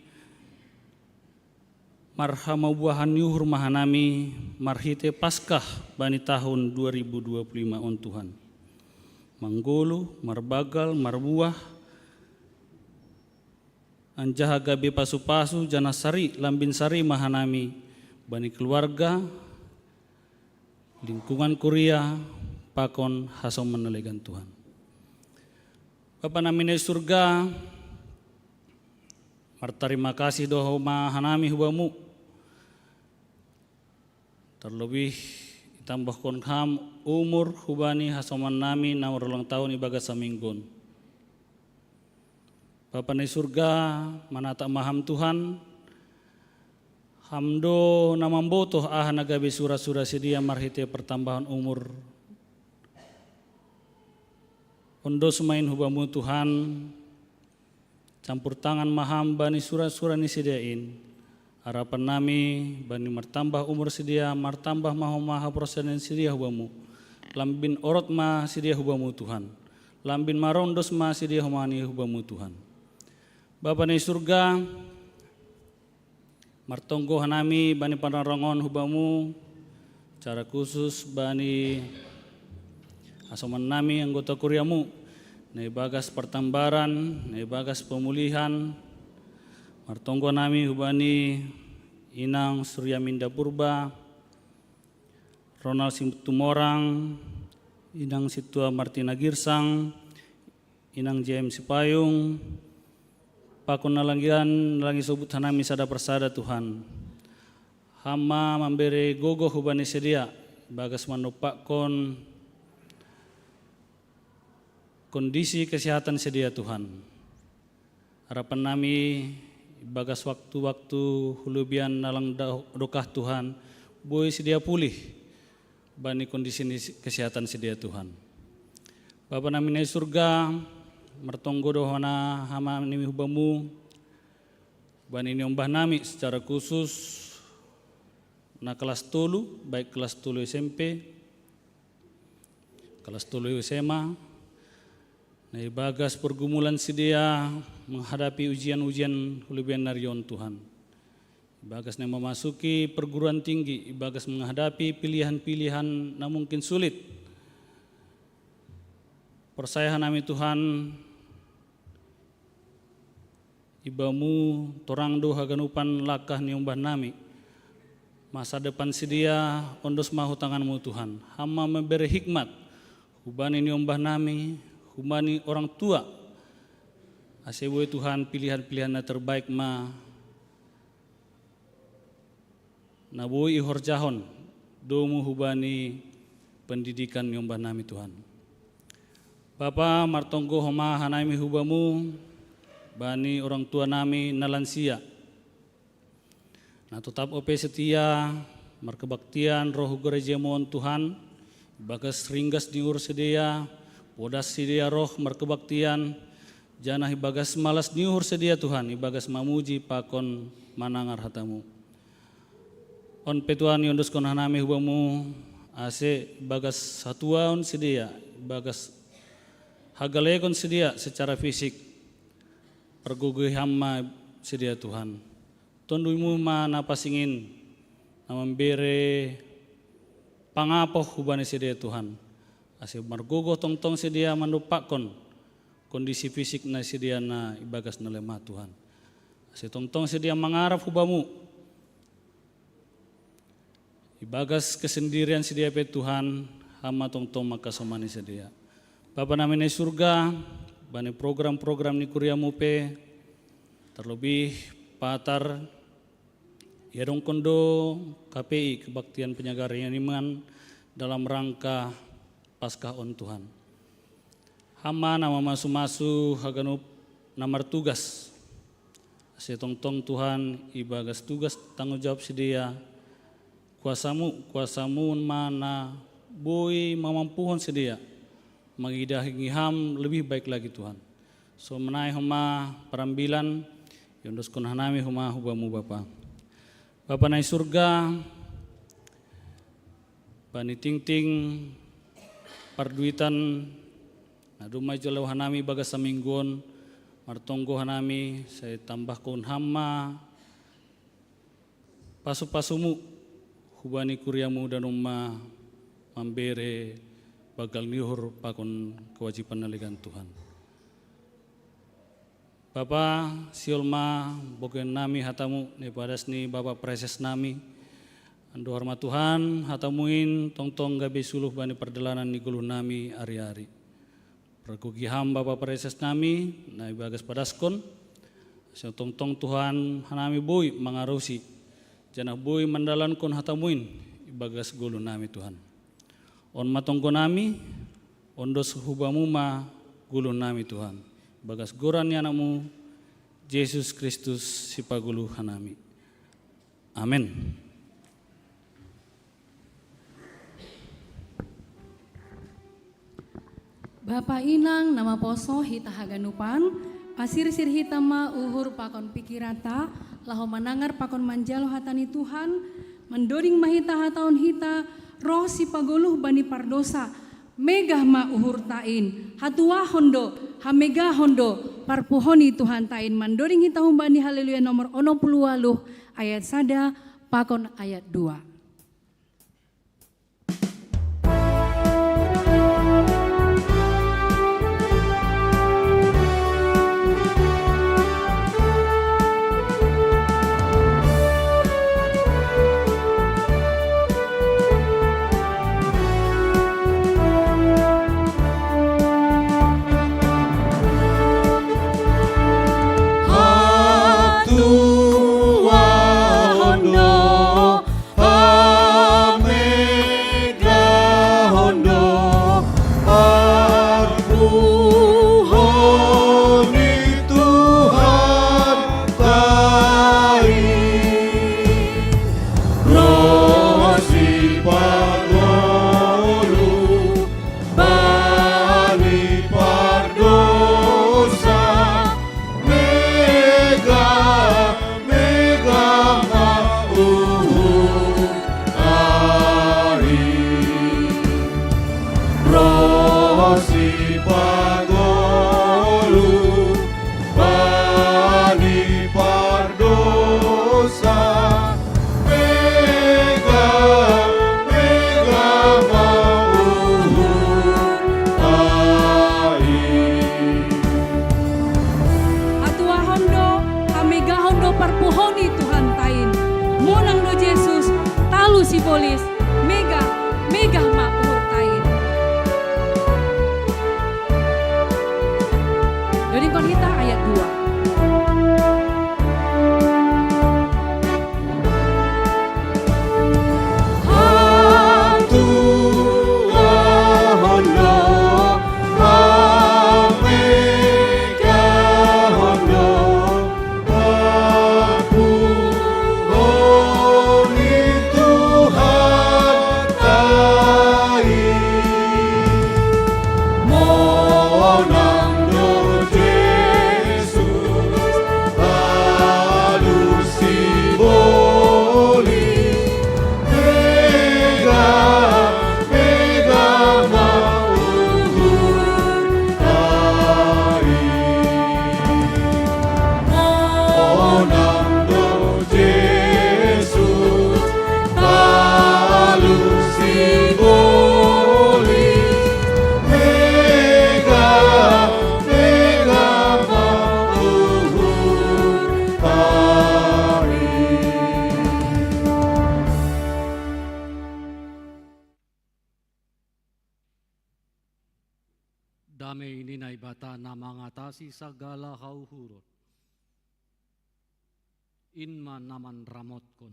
marhamabuahan ni uhur ma hanami marhite Paskah bani tahun dua ribu dua puluh lima on Tuhan. Manggoluh, marbanggal, marbuah, anjaha gabe pasu-pasu, janah sari, lambin sari ma hanami bani keluarga, lingkungan kuria, pakon hasoman na legan Tuhan. Bapa nami na i surga, martarima kasih do ma hanami hubamu, tarlobih itambahkon ham umur hubani hasoman nami na marulang tahun ibagas saminggu on. Bapa na i surga, manatap ma ham Tuhan, ham do na mambotoh aha na gabe sura-sura sidea marhite partambahon umur. Ondos ma in hubamu Tuhan, campur tangan ma ham bani sura-sura ni sidea in. Harapan nami bani martambah umur sidea, martambah ma homa haporsayaon sidea hubamu. Lambin orot ma sidea hubamu Tuhan. Lambin marondos ma sidea homa ni hubamu Tuhan. Bapa na i surga, martonggo hanami bani panaorang on hubamu, secara khusus bani hasoman nami anggota kuriamu, na ibagas partambaran, na ibagas pemulihan, martonggo hanami hubani Inang Suryaminda Purba, Ronald Situmorang, Inang Situa Martina Girsang, Inang J M Sipayung, pakon na langian, na lang isobut hanami sada parsada Tuhan. Ham ma mambere gogoh hubani sidea, bagas manumpakkon kondisi kesehatan sidea Tuhan. Harapan nami bagas waktu-waktu hulubian na lang da-, dokah Tuhan, boi sidea pulih bani kondisi ni si-, kesehatan sidea Tuhan. Bapa nami na i surga, martonggo do hona hanami hubamu, bani niombah nami secara khusus na kelas tolu, baik kelas tolu S M P, Kelas tolu S M A, na ibagas pergumulan sidea menghadapi ujian-ujian huliben narion Tuhan. Ibagas na memasuki perguruan tinggi, ibagas menghadapi pilihan-pilihan na mungkin sulit. Percaya hanami Tuhan, ibamu torang do haganupan langkah ni ombah nami. Masa depan sidea ondos ma hu tanganmu Tuhan. Ham ma membere hikmat hubani ni ombah nami, hubani orang tua. Ase boi Tuhan pilihan-pilihan na terbaik ma na boi ihorjahon domu hubani pendidikan ni ombah nami Tuhan. Bapa, martonggo homa hanami hubamu, bani orang tua nami na lansia. Na totap ope setia, markebaktian roh gerejamu on Tuhan, ibagas ringgas ni uhur sidea, podas sidea roh markebaktian, janah ibagas malas ni uhur sidea Tuhan, ibagas mamuji pakon manangar hatamu. On pe Tuhan iondoskon hanami hubamu, ase ibagas hatuaon sidea, ibagas hagalekon sidea secara fisik, pargogohi ham ma sidea Tuhan. Tonduimu ma na pasingin, na mambere pangapoh hubani sidea Tuhan. Ase margogoh tongtong sidea mandompakkon kondisi fisik na sidea na ibagas na lemah Tuhan. Ase tongtong sidea mangarap hubamu. Ibagas kesendirian sidea pe Tuhan, ham ma tongtong mangkasomani sidea. Bapa nami na i surga, bani program-program ni kuriamu pe, terlebih Patar, iadongkon do K P I, Kebaktian Penyegaran Iman, dalam rangka Paskah on Tuhan. Ham ma na mamasu-masu haganup na martugas. Ase tongtong Tuhan ibagas tugas tanggung jawab sidea, kuasamu, kuasamu ma na boi mamampuhon sidea mangidahi ham lebih baik lagi Tuhan. So menai homa parambilan, iondoskon hanami homa hubamu Bapa. Bapa na i surga, bani tingting parduitan na dumai jalo hanami bagas saminggu on, martonggo hanami sai tambahkon ham ma pasu-pasumu hubani kuriamu danum ma mambere bagal ni uhur pakon kewajiban na legan Tuhan. Bapa, sihol ma bogen nami hatamu, na ipadas ni Bapa Praeses nami. Andohar ma Tuhan, hatamu in tongtong gabe suluh bani pardalanan ni goluh nami ari-ari. Pargogohi ham Bapa Praeses nami, na ibagas padaskon, ase tongtong Tuhan hanami boi mangarusi, janah boi mandalankon hatamu in ibagas goluh nami Tuhan. On ma tonggo nami, ondos hubamu ma goluh nami Tuhan. Ibagas goran ni Anakmu, Jesus Kristus sipagoluh hanami. Amen. Bapa inang na maposo hita haganupan, pasirsir hita ma uhur pakon pikiranta, laho manangar pakon manjalo hata ni Tuhan, mandoding ma hita hataon hita, roh sipagoluh bani pardosa, megah ma uhurta in, hatuahon do, hamegahon do, parpuho ni Tuhanta in mandoding hita humbani Haleluya nomor onom puluh waluh ayat sada pakon ayat dua. Mega, mega ma uhurta i. Dodingkon hita ayat dua. Damei ni Naibata na mangatasi sagala hauhuron, in ma na manramotkon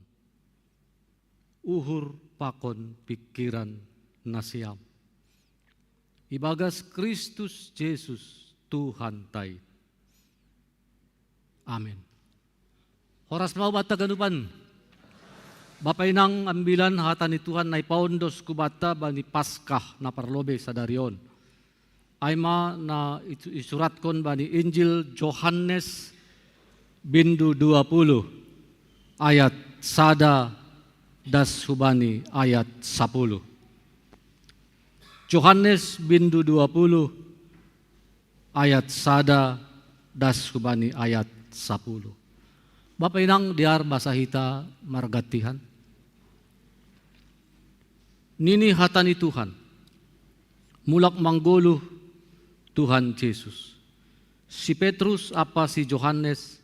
uhur pakon pingkiran nasiam, ibagas Kristus Jesus Tuhanta i. Amen. Horas ma hubanta ganupan. Bapa inang, ambilan hata ni Tuhan na ipaondos hubanta bani Paskah na parlobei sadari on. Ai ma na isu-, isuratkon bani Injil Johannes bindu dua puluh ayat sada das hubani ayat sapuluh. Johannes bindu dua puluh ayat sada das hubani ayat sapuluh. Bapa inang, dear basa hita margantian. Nini hata ni Tuhan, mulak manggoluh Tuhan Jesus, si Petrus ampa si Johannes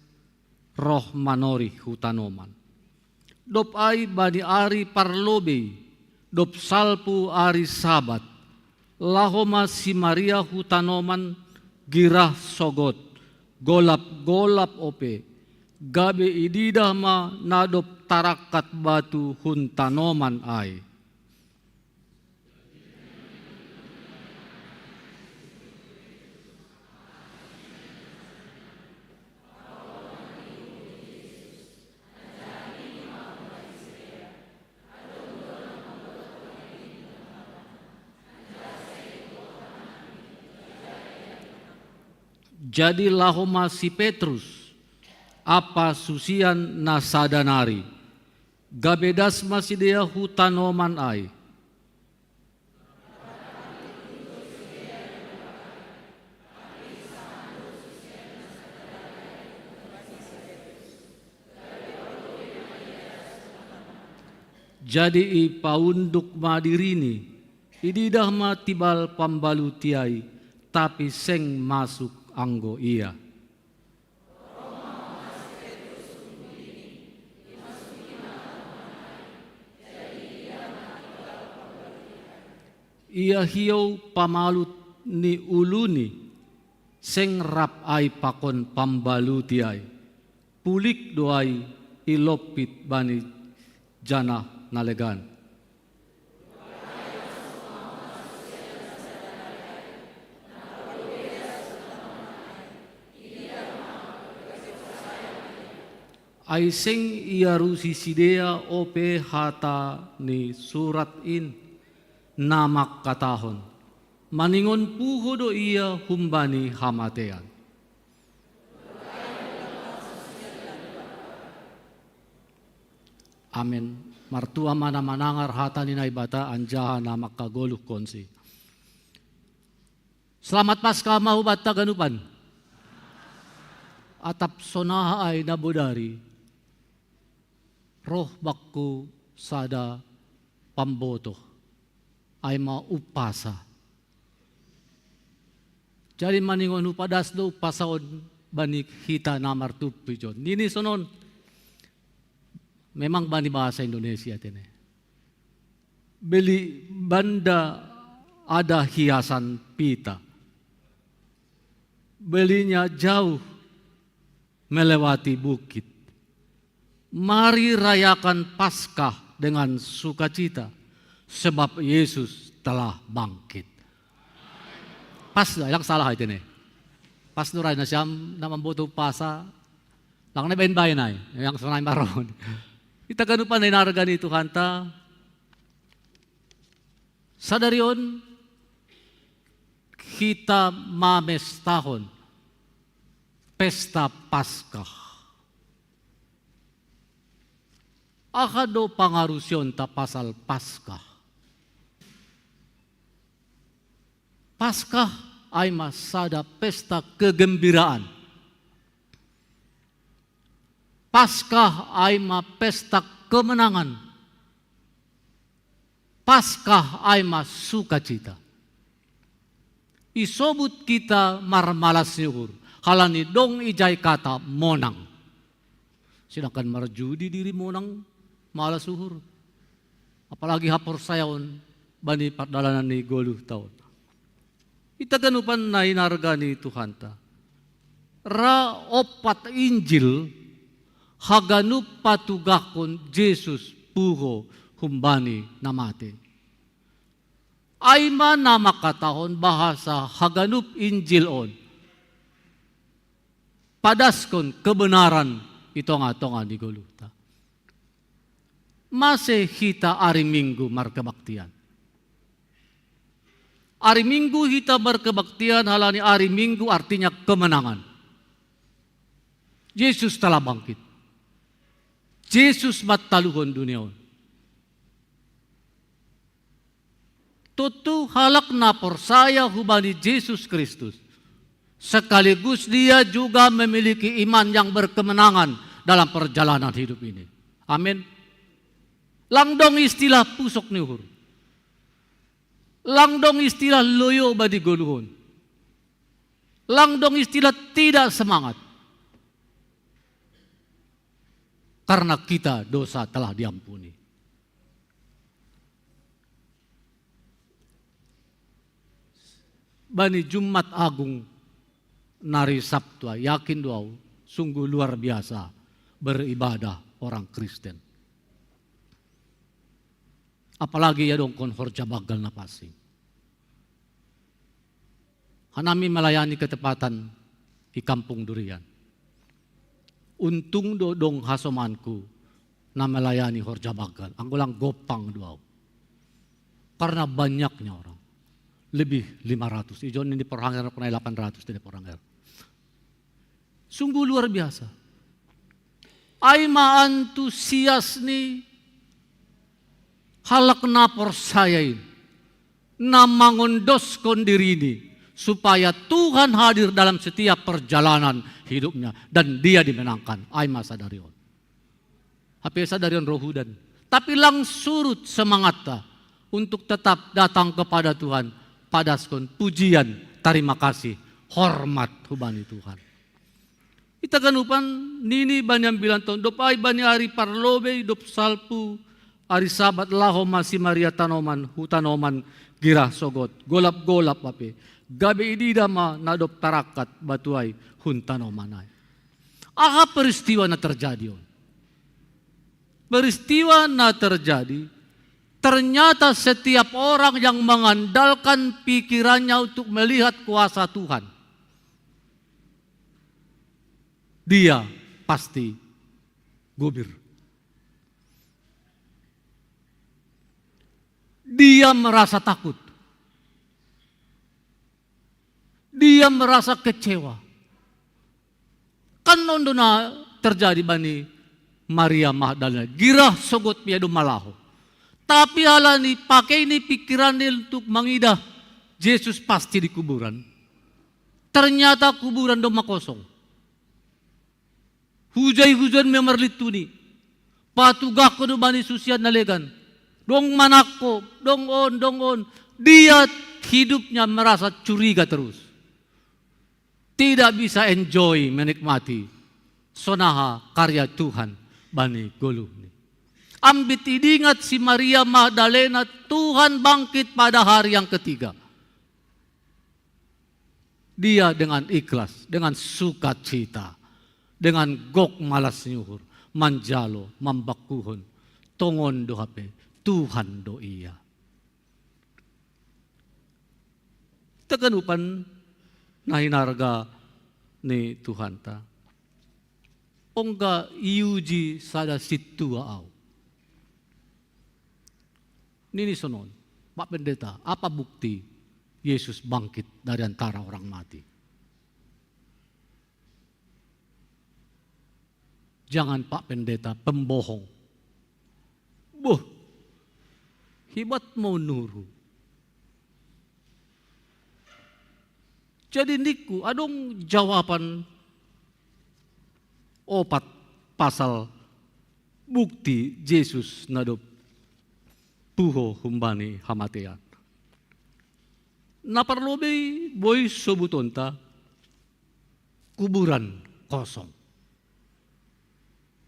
roh manorih hu tanoman. Dob ai bani ari parlobei, dob salpu ari Sabat, laho ma si Maria hu tanoman girah sogot, golap-golap ope, gabe ididah ma na dob tarangkat batu hun tanoman ai. Jadi laho ma si Petrus ampa susian na sada nari, gabe das ma sidea hu tanoman ai. Jadi ipaunduk ma dirini, ididah ma tibal pambaluti ai, tapi seng masuk anggo ia. Ia hiou pamalut ni uluni, seng rap ai pakon pambaluti ai, pulik do ai ilompit bani janah na legan. Ai seng iarusi sidea ope hata ni surat in, na mangkatahon: Maningon puho do ia humbani hamatean. Amen. Martua ma na manangar hata ni Naibata anjaha na mangkagoluhkonsi. Selamat Paskah ma hubanta ganupan. Atap sonaha ai na bodari, roh bakku sada pambotoh, ai ma umpasa. Jadi maningon hupadas do umpasa on bani hita na martumpu ijon. Nini sonon, memang bani bahasa Indonesia tene. Beli banda ada hiasan pita. Belinya jauh melewati bukit. Mari rayakan Paskah dengan sukacita, sebab Yesus telah bangkit. Pas, yang salah itu nih. Pas nurai na siam na mamboto Pasa, lang na bain-bain ay, yang sanay maron. Ita ganupan na inarga ni Tuhanta, sadari on kita mamestahon pesta Paskah. Aha do pangarusionta pasal Paskah? Paskah ai ma sada pesta kegembiraan. Paskah ai ma pesta kemenangan. Paskah ai ma sukacita. Isobut kita marmalas ni uhur, halani dong ijai kata monang. Sedangkan marjudi diri monang, malas uhur. Apalagi haporsayaon bani pardalanan ni goluh taon. Ita ganupan na inarga ni Tuhanta. Ra ompat Injil haganup patugahkon Jesus puho humbani na mate. Ai ma na mangkatahon bahasa haganup Injil on padaskon kebenaran i tonga-tonga ni goluhta. Mase hita ari Minggu markebaktian? Ari Minggu hita markebaktian halani ari Minggu artinya kemenangan. Jesus telah bangkit. Jesus mataluhon dunia on. Tontu halak na porsaya hubani Jesus Kristus, sekaligus dia juga memiliki iman yang berkemenangan dalam perjalanan hidup ini. Amin. Lang dong istilah pusok ni uhur. Lang dong istilah loyo bani goluh on. Lang dong istilah tidak semangat. Karena kita dosa telah diampuni. Bani Jumat Agung nari Sabtu, yakin do au, sungguh luar biasa beribadah orang Kristen. Apalagi ia dongkon horja banggal na pansing. Hanami melayani ketepatan di Kampung Durian. Untung do dong hasomanku na melayani horja banggal, anggo lang gompang do au. Karena banyaknya orang, lebih lima ratus. Ijon ni di Porhanger, pernah delapan ratus di Porhanger. Sungguh luar biasa. Ai ma antusias ni halak na porsaya in, na mangondoskon dirini, supaya Tuhan hadir dalam setiap perjalanan hidupnya dan dia dimenangkan. Ai ma sadari on. Hape sadari on ro hudan. Tapi lang surut semangatta untuk tetap datang kepada Tuhan, padaskon pujian, tarima kasih, hormat hubani Tuhan. Ita ganupan nini bani ambilan taon, dob ai bani ari parlobei dob salpu, ari Sabat laho ma si Maria tanoman hu tanoman girah sogot, golap-golap hape, gabe ididah ma na dob tarangkat batu ai hun tanoman ai. Aha peristiwa na terjadi on? Peristiwa na terjadi, ternyata setiap orang yang mengandalkan pikirannya untuk melihat kuasa Tuhan, dia pasti gubir. Dia merasa takut. Dia merasa kecewa. Kan on do na terjadi bani Maria Magdalena. Girah sogot pe ia do ma laho. Tapi halani pakei ni pikiranni untuk mangidah Jesus pasti di kuburan, ternyata kuburan do ma kosong. Hujai hujan ma ia marlintuni. Patugahkon do bani susian na legan. Dong ma nangkok, dong on, dong on. Dia hidupnya merasa curiga terus. Tidak bisa enjoy, menikmati sonaha karya Tuhan bani goluhni. Ambit idingat si Maria Magdalena, Tuhan bangkit pada hari yang ketiga. Dia dengan ikhlas, dengan sukacita, dengan gok malas nyuhur, manjalo, mambakuhon, tongon do hape, Tuhan do ia. Takanupan na hinarga ni Tuhanta. Ongga iuji sada sintua au. Nini sonon, Pak Pendeta, apa bukti Yesus bangkit dari antara orang mati? Jangan Pak Pendeta, pembohong. Boh, hibat mau nuru. Jadi niku adong jawaban opat pasal bukti Jesus na dob puho humbani hamatean. Na parlobei boi sobutonta kuburan kosong.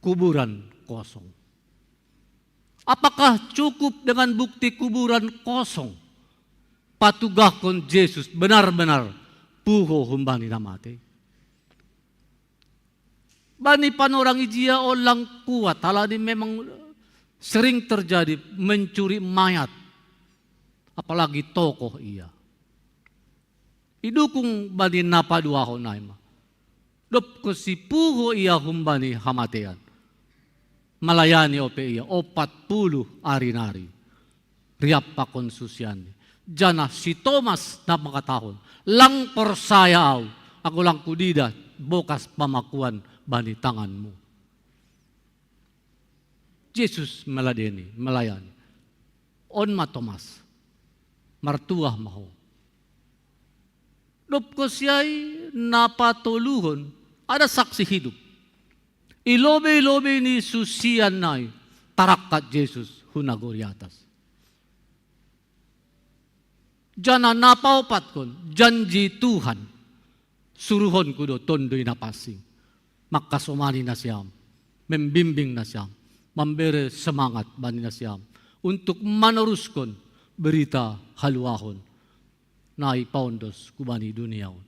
Kuburan kosong. Apakah cukup dengan bukti kuburan kosong patugahkon Jesus benar-benar puho humbani na mate? Bani panorang ijia on lang kuat, halani memang sering terjadi mencuri mayat, apalagi tokoh ia. Idukung bani na paduahon ai ma. Dob konsi puho ia humbani hamatean, malayani ope ia opat puluh ari nari, riap pakon susianni. Janah si Tomas na mangkatahon, lang porsaya au, anggo lang hudidah bokas pamakuan bani tanganmu. Jesus meladeni, melayani. On ma Tomas, martuah ma ho. Dob konsi ai na patoluhon, ada saksi hidup. I lobei-lobei ni susian nai tarangkat Jesus hu nagori atas. Janah na paopatkon, janji Tuhan, suruhonku do Tonduy Napansing mangkasomani nasiam, membimbing nasiam, mambere semangat bani nasiam untuk manaruskon berita haluahon na ipaondos hubani dunia on.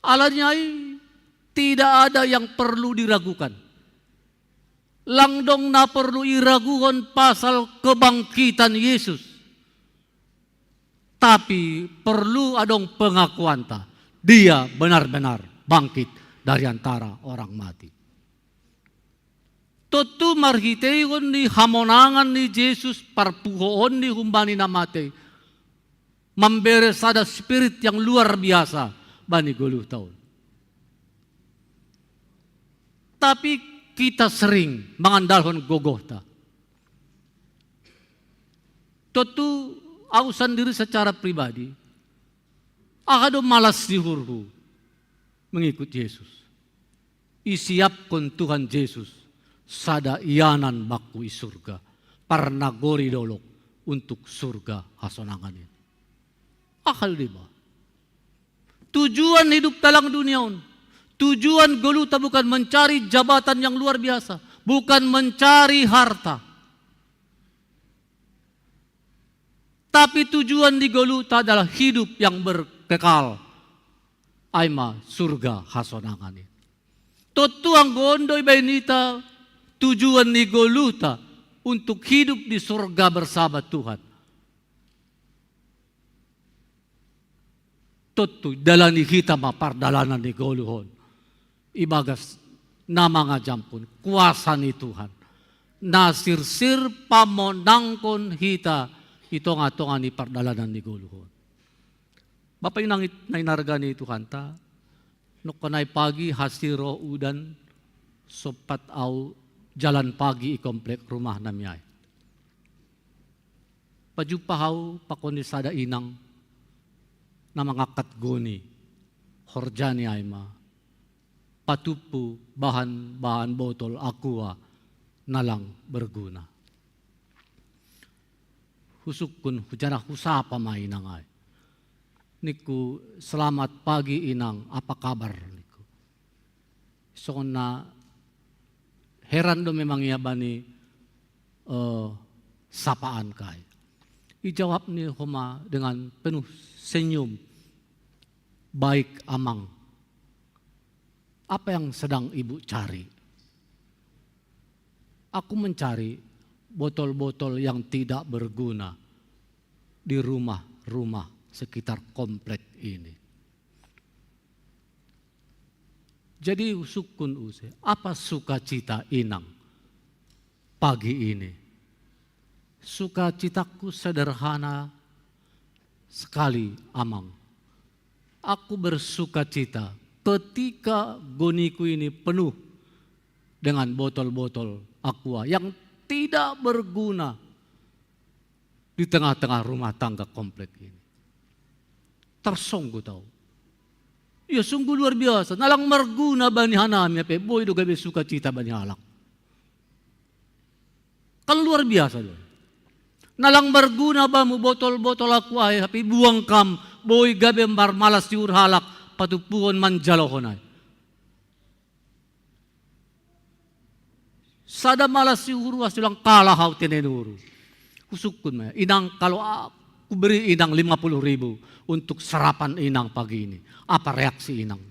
Alani ai tidak ada yang perlu diragukan. Lang dong na perlu iraguhon pasal kebangkitan Yesus. Tapi perlu adong pengakuanta, dia benar-benar bangkit dari antara orang mati. Tontu marhiteihon ni hamonangan ni Jesus, parpuhoonni humbani na mate, mambere sada spirit yang luar biasa bani goluhta on. Tapi kita sering mangandalhon gogohta. Tontu au sandiri secara pribadi, aha do malas ni uhurhu mengikut Jesus. Isiapkon Tuhan Jesus sada ianan bangku i surga, parnagori dolok untuk surga hasonangan in. Aha do deba? Tujuan hidup dalam dunia on, tujuan goluhta bukan mencari jabatan yang luar biasa, bukan mencari harta. Tapi tujuan ni goluhta adalah hidup yang berkekal. Ai ma surga hasonangan i. Tontu anggo on do ibaen hita tujuan ni goluhta untuk hidup di surga bersama Tuhan. Tontu idalani hita ma pardalanan ni goluh on ibagas na mangajamkon kuasa ni Tuhan, na sirsir pamonangkon hita i tonga-tonga ni pardalanan ni goluh on. Bapa inang na hinarga ni Tuhanta, nongko nai pagi hasiro udan sompat au jalan pagi i komplek rumah nami ai. Pajumpa au pakon ni sada inang na mangangkat goni, horjani ai ma patumpu bahan-bahan botol aqua na lang berguna. Husungkun, hujana husapa ma inang ai. Ningku, "Selamat pagi inang, apa kabar?" ningku. Songon na heran do memang ia bani eh, sapaan kai. Ijawab ni homa dengan penuh senyum, "Baik, Amang. Apa yang sedang Ibu cari?" "Aku mencari botol-botol yang tidak berguna di rumah-rumah sekitar komplek ini." Jadi, usukkun use, apa sukacita inang pagi ini? Sukacitaku sederhana sekali, Amang. Aku bersukacita ketika goniku ini penuh dengan botol-botol aqua yang tidak berguna di tengah-tengah rumah tangga komplek ini. Tarsonggo tau. Ya, sungguh luar biasa. Nalang marguna bani hanami, hape boi do gabe sukacita bani halak. Kan luar biasa do. Nalang marguna bamu botol-botol aqua e, hape buang kam, boi gabe marmalas ni uhur halak patumpuhon manjalohon ai. Sada malas ni uhur, uas ulang kalah au tene ni uhur. Usukkun ma, inang, kalau aku beri inang lima puluh ribu untuk sarapan inang pagi ini, apa reaksi inang?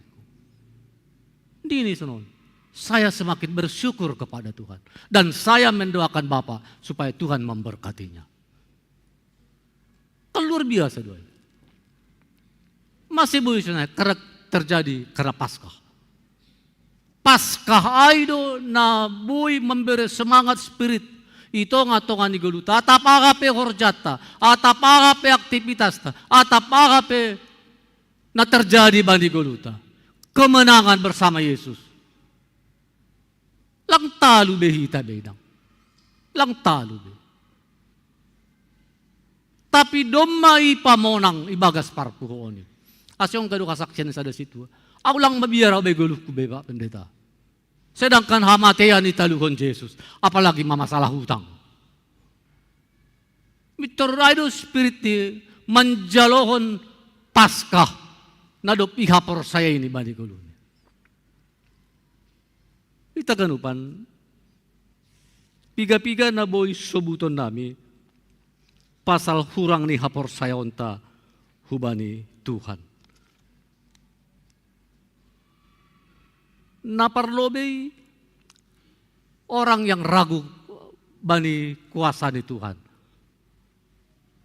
Dini sonon, saya semakin bersyukur kepada Tuhan. Dan saya mendoakan Bapak supaya Tuhan memberkatinya. Kan luar biasa do ai. Masih boi sonai karena terjadi karena Paskah. Paskah ai do na boi mambere semangat spirit i tonga-tonga ni goluhta, atap aha pe horjanta, atap aha pe aktivitasta, atap aha pe na terjadi bani goluhta. Kemenangan bersama Yesus. Lang talu be hita be, inang. Lang talu be. Tapi domma i pamonang ibagas parpuhoon i. Ase on gabe do hasaksian ni sada sintua. Au lang mabiar au be goluhku be, Pak Pendeta. Sedangkan hamatean i taluhon Jesus, apalagi mamasalah utang. Mintor ai do spirit ni manjalohon Paskah na dob ihaporsayaon i bani goluhna. Hita ganupan, piga-piga na boi sobuton nami pasal hurang ni haporsayaonta hubani Tuhan. Na parlobei, orang yang ragu bani kuasa ni Tuhan,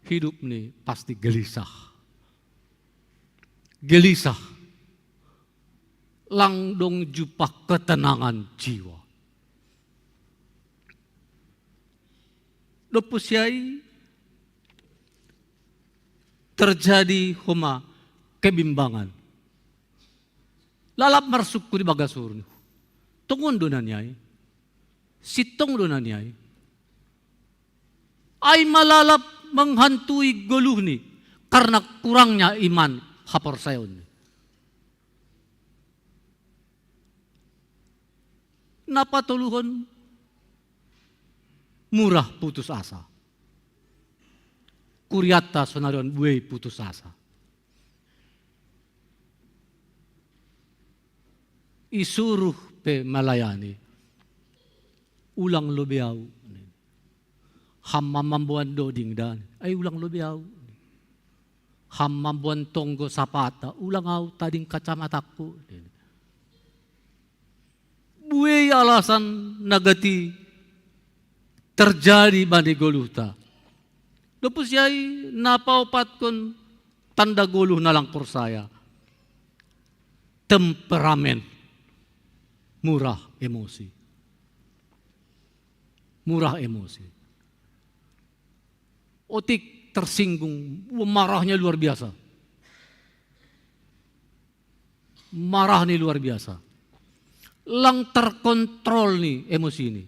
hidupni pasti gelisah. Gelisah. Lang dong jumpah ketenangan jiwa. Dob tusi ai terjadi homa kebimbangan. Lalap marsungkun ibagas uhurni. Tongon do na nian i. Sintong do na nian i. Ai ma lalap menghantui goluhni karena kurangnya iman haporsayaonni. Na patoluhon, murah putus asa. Kuriatta sonari on buei putus asa. Isuruh pe melayani, ulang lobei au. Ham ma mamboan doding da, ai ulang lobei au. Ham mamboan tonggo sapatta, ulang au tading kacamatangku. Buei alasan na gati terjadi bani goluhta. Dob tusi ai na paopatkon tanda goluh na lang porsaya. Temperamen. Murah emosi. Murah emosi. Otik tersinggung, marahnya luar biasa. Marah ni luar biasa. Lang terkontrol ni emosi ni.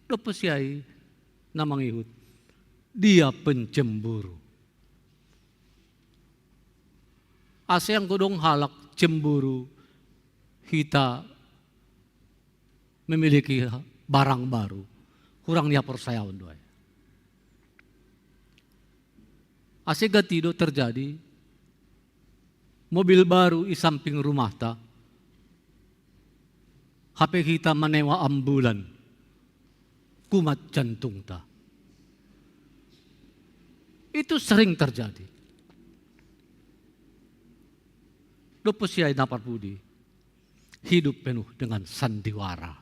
Dob tusi ai na mangihut, dia pencemburu. Ase anggo dong halak cemburu hita memiliki barang baru, hurang ni haporsayaon do ai. Ase gati do terjadi, mobil baru i samping rumahta, Hape hita manewa ambulan, kumat jantungta. Itu sering terjadi. Dopo siai na parpudi, hidup penuh dengan sandiwara.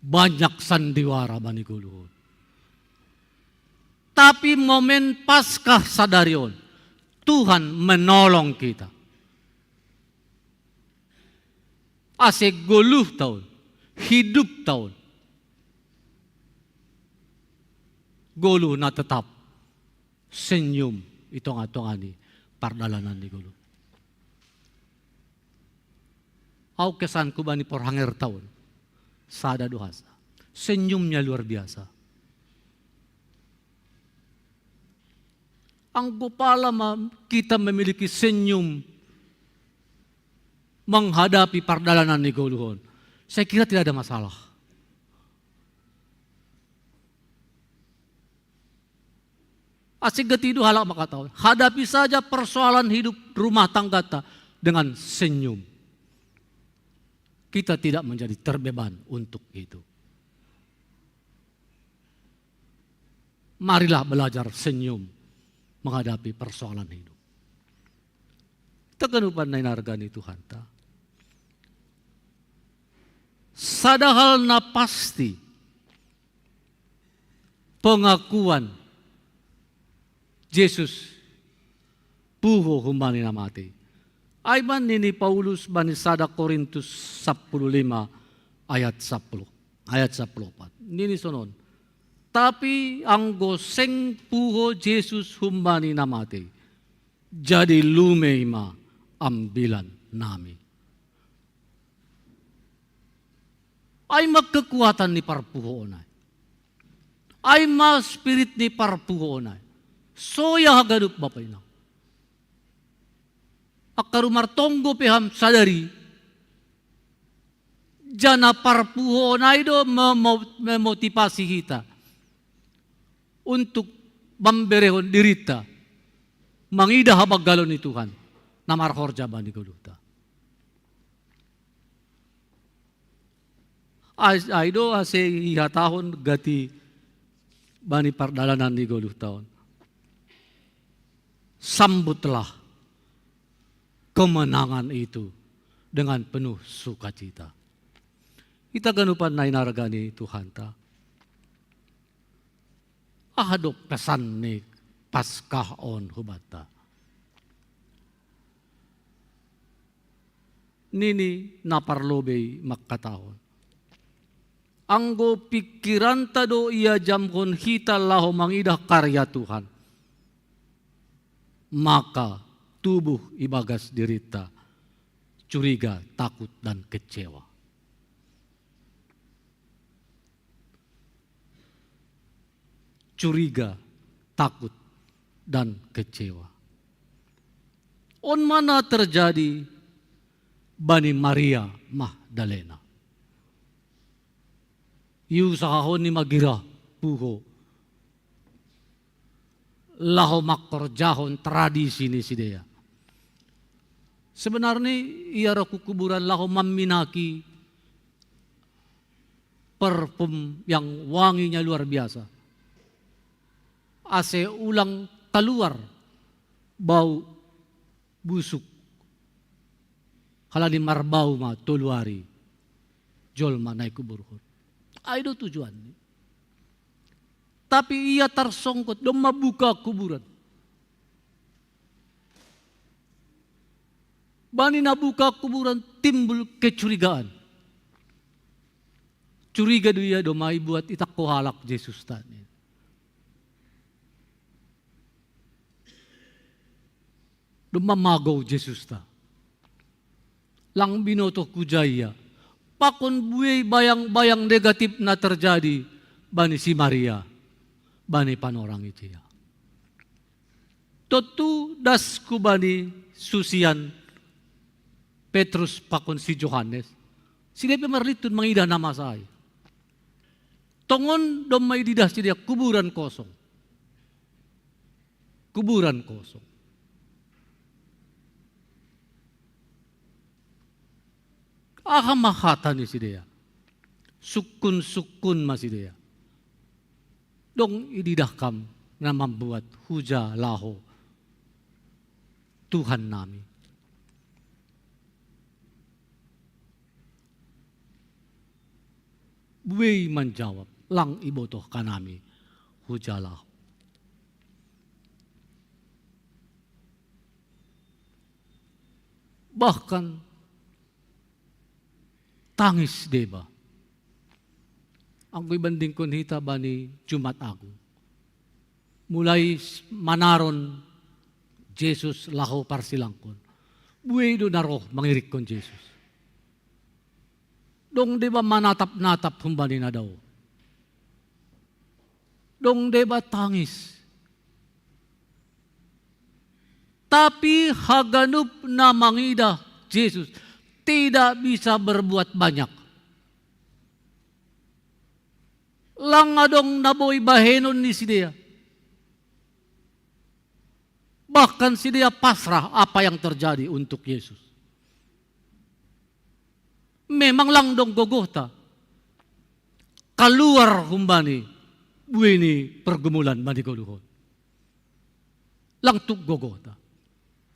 Banyak sandiwara bani goluhon. Tapi momen Paskah sadari on, Tuhan menolong kita. Ase goluhta on, hidupta on, goluh na tetap senyum i tonga-tonga ni pardalanan ni goluh. Au kesanku bani porhangerta on, sada do hasa. Senyumnya luar biasa. Anggo pala ma kita memiliki senyum menghadapi pardalanan ni goluhon, saya kira tidak ada masalah. Asing gati do halak mangkatahon, hadapi saja persoalan hidup rumah tanggata dengan senyum. Kita tidak menjadi terbeban untuk itu. Marilah belajar senyum menghadapi persoalan hidup. Haganupan na hinarga ni Tuhanta. Sada hal na pasti, pengakuan Jesus puho humbani na matei. Ai ma nini Paulus bani sada Korintus sapuluh lima ayat sapuluh, ayat sapuluh opat. Nini sonon, tapi anggo seng puho Jesus humbani na matei, jadi lumei ma ambilan nami. Ai ma kekuatan ni parpuhoon ai. Ai ma spirit ni parpuhoon ai. Soya haganup bapa inang. Angka rumartonggo pe ham sadari, jana parpuhoon ai do memo-, memotivasi hita untuk mamberehon dirinta mangidah habanggalon ni Tuhan na marhorja bani goluhta. Ai, ai do ase ihatahon gati bani pardalanan ni goluhta on, sambutlah kemenangan itu dengan penuh sukacita. Hita haganupan na hinarga ni Tuhanta. Aha do pesan ni Paskah on hubanta? Nini na parlobei mangkatahon, anggo pingkiranta do iajamhon hita laho mangidah karya Tuhan, maka tubuh ibagas dirinta curiga, takut, dan kecewa. Curiga, takut, dan kecewa. On ma na terjadi bani Maria Magdalena. Iusahahon i ma gira puho laho mangkorjahon tradisi ni sidea. Sebenarni ia ro hu kuburan laho mamminaki perfum yang wanginya luar biasa, ase ulang kaluar bau busuk, halani marbau ma tolu ari jolma na ikuburhon. Ai do tujuanni. Tapi ia tarsonggot, domma buka kuburan. Bani na buka kuburan timbul kecurigaan. Curiga do ia, domma ibuat, itangko halak Jesusta, ninna. Domma magou Jesusta. Lang binoto huja ia. Pakon buei bayang-bayang negatif na terjadi bani si Maria, bani panorang i jea. Tontu das hubani susian Petrus pakon si Johannes, sidea pe marlintun mangidah na masa i. Tongon domma ididah sidea kuburan kosong. Kuburan kosong. Aha ma hata ni sidea? Sukkun-sukkun ma sidea. Dong ididah kam na mambuat huja laho Tuhan nami. Buei manjawab, lang ibotoh kanami huja laho. Bahkan tangis deba. Anggo ibandingkon hita bani Jumat Agung. Mulai manaron Jesus laho parsilangkon. Buei do na roh mangirikkon Jesus. Dong deba manatap-natap humbani na dao. Dong deba tangis. Tapi haganup na mangidah Jesus tidak bisa berbuat banyak. Lang adong na boi bahenon ni sidea. Bahkan sidea pasrah apa yang terjadi untuk Yesus. Memang lang dong gogohta kaluar humbani buei ni pergumulan bani goluhon. Lang tuk gogohta.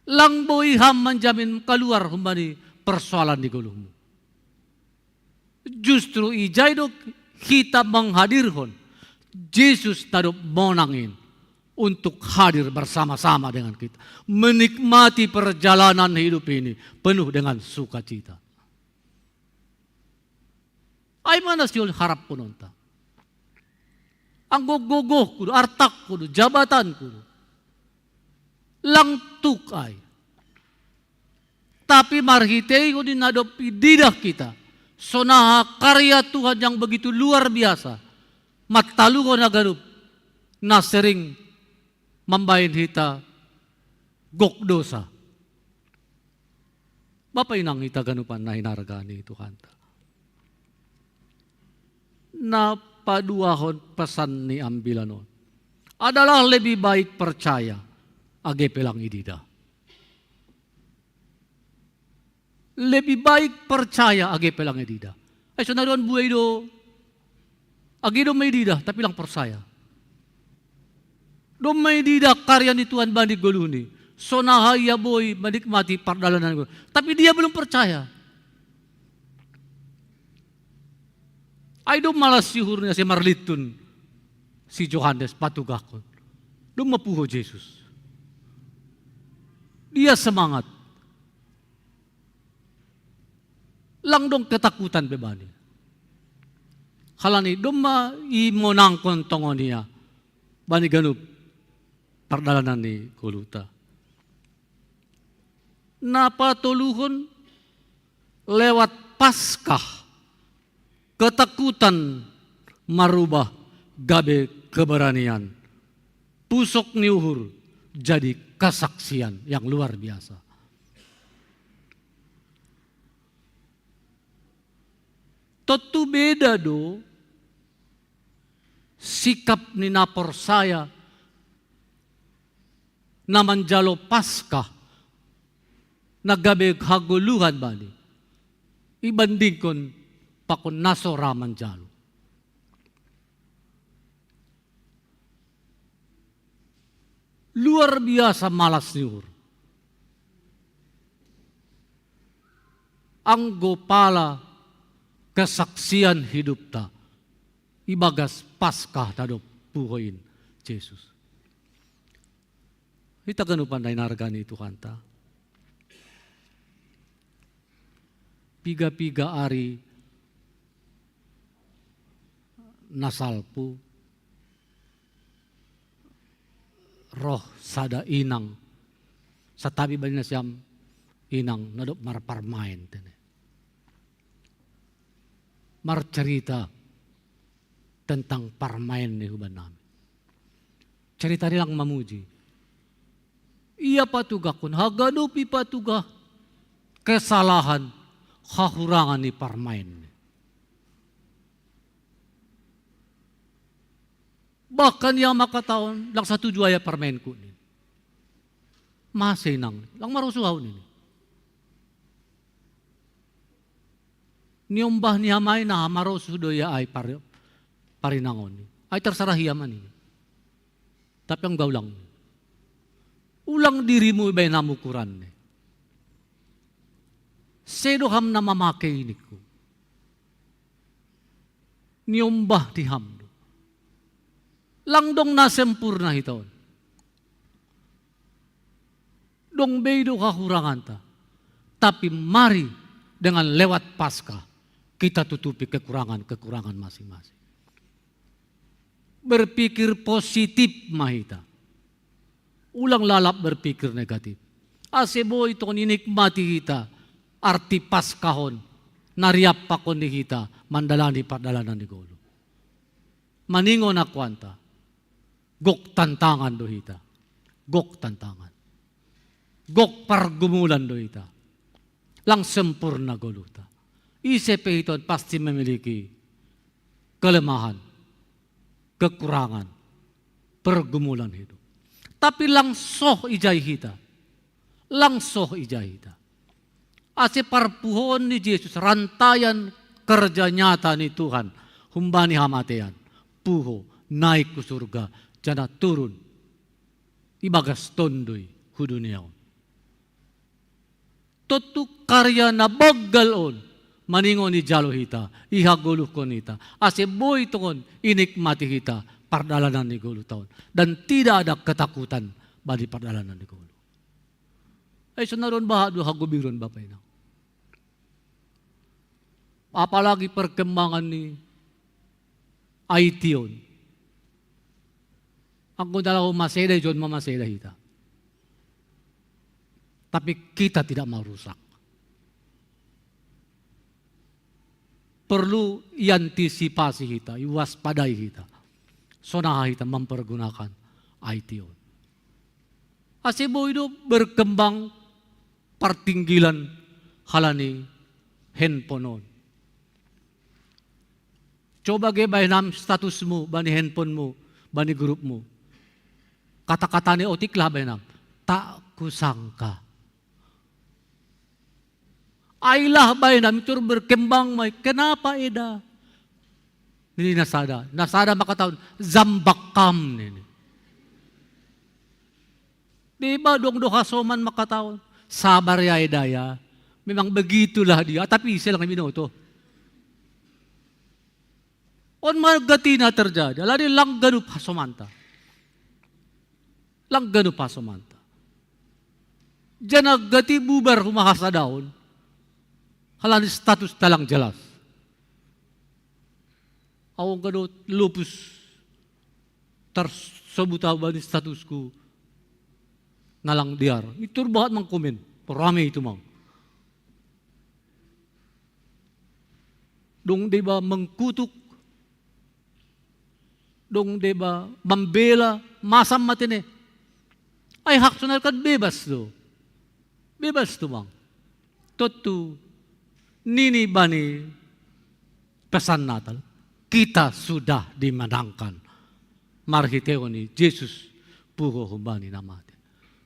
Lang boi ham manjamin kaluar humbani persoalan di goluhmu. Justru ijai do hita manghadirhon Jesus na dob monang in untuk hadir bersama-sama dengan kita, menikmati perjalanan hidup ini penuh dengan sukacita. Ai ma na sihol harapkononta. Anggo gogohku do, artakku do, jabatanku do, lang tuk ai. Tapi marhiteihon i na dob ididah kita sonaha karya Tuhan yang begitu luar biasa, mantaluhon haganup na sering mambahen hita gok dosa. Bapa inang hita ganupan na hinarga ni Tuhanta, na paduahon pesan ni ambilan on adalah lebih baik percaya age pe lang ididah. Lebih baik percaya age pe lang ididah. Ai sonari on buei do, age domma ididah tapi lang porsaya. Domma ididah karya ni Tuhan bani goluhna i, sonaha ia boi menikmati pardalanan i, tapi dia belum percaya. Ai domma las ni uhurna ase marlintun si Johannes patugahkon. Domma puho Jesus. Dia semangat. Lang dong ketakutan be bani. Halani domma imonangkon tongon ia bani ganup pardalanan ni goluhta. Na patoluhon, lewat Paskah, ketakutan marubah gabe keberanian. Pusok ni uhur jadi kesaksian yang luar biasa. Tontu beda do sikap ni na porsaya na manjalo Paskah na gabe hagoluhan bani, ibandingkon pakon na so ra manjalo. Luar biasa ma las ni uhur. Anggo pala kesaksian hidupta ibagas Paskah na dob puho i Jesus. Hita ganupan na hinarga ni Tuhanta. Piga-piga ari na salpu, roh sada inang, santabi bani nasiam inang na dob marparmaen tene. Marcerita tentang parmaen ni hubannami. Cerita ni lang mamuji. Ia patugahkon, haganup ipatugah kesalahan, hahurangan ni parmaen. Bahkan ia mangkatahon, lang satuju ahu ia parmaenku nini. Mase inang, lang marosuh ahu nini. Niombah ni ham ai na hamarosuh do ia ai par-, parinangon i. Ai terserah ia ma nian. Tapi anggo ulang. Ulang dirimu bahen ham ukuran ni. Sedo ham na mamake i ningku. Niombah ni ham do. Lang dong na sempurna hita on. Dong be i do kakuranganta. Tapi mari dengan lewat Paskah kita tutupi kekurangan-kekurangan masing-masing. Berpikir positif ma hita. Ulang lalap berpikir negatif. Ase boi tongon inikmati hita arti Paskah on, na riap pakon ni hita mandalani pardalanan ni golu. Maningon akuanta, gok tantangan do hita. Gok tantangan. Gok pargumulan do hita. Lang sempurna goluhta. Ise pe hita on pasti memiliki kelemahan, kekurangan, pergumulan hidup. Tapi lang soh ijai hita. Lang soh ijai hita. Ase parpuhoon ni Jesus, rantaian kerja nyata ni Tuhan humbani hamatean, puho, naik hu surga, janah turun ibagas Tonduy hu dunia on. Tontu karya na banggal on maningon ijalo hita, ihagoluhkon hita, ase boi tongon inikmati hita pardalanan ni goluhta on. Dan tidak ada ketakutan bani pardalanan ni goluh. Ai sonari on bahat do hagobiron, Bapa Inang. Apalagi perkembangan ni I T on. Anggo na laho maseda, ijon ma maseda hita. Tapi kita tidak mau rusak. Perlu iantisipasi hita, iwaspadai hita. Sonaha hita mempergunakan I T on. Ase boi do berkembang partinggilan halani handphone on. Coba ge bahen ham statusmu bani handphonemu, bani grupmu. Kata-kata ni otik lah bahen ham. Tak kusangka. Ai lah bahen ham, itor berkembang ma i. Kenapa eda? Nini na sada. Na sada mangkatahon, jambak kam nini. Deba dong do hasoman mangkatahon. Sabar ya eda ya. Memang begitulah dia, tapi ise lang binoto. On ma gati na terjadi, alani lang ganup hasomanta. Lang ganup hasomanta. Janah gati bubar homa hasadaon, halani status talang jelas. Ahu angka do lopus tarsobut ahu bani statusku na lang dear. Itor bahat mangkomen, rame itu mang. Dong deba mengkutuk, dong deba mambela, masam ma tene. Ai hak sonari kan bebas do. Bebas do mang. Tontu nini bani pesan Natal, kita sudah dimenangkan. Marhitehon i Jesus puho humbani na mate.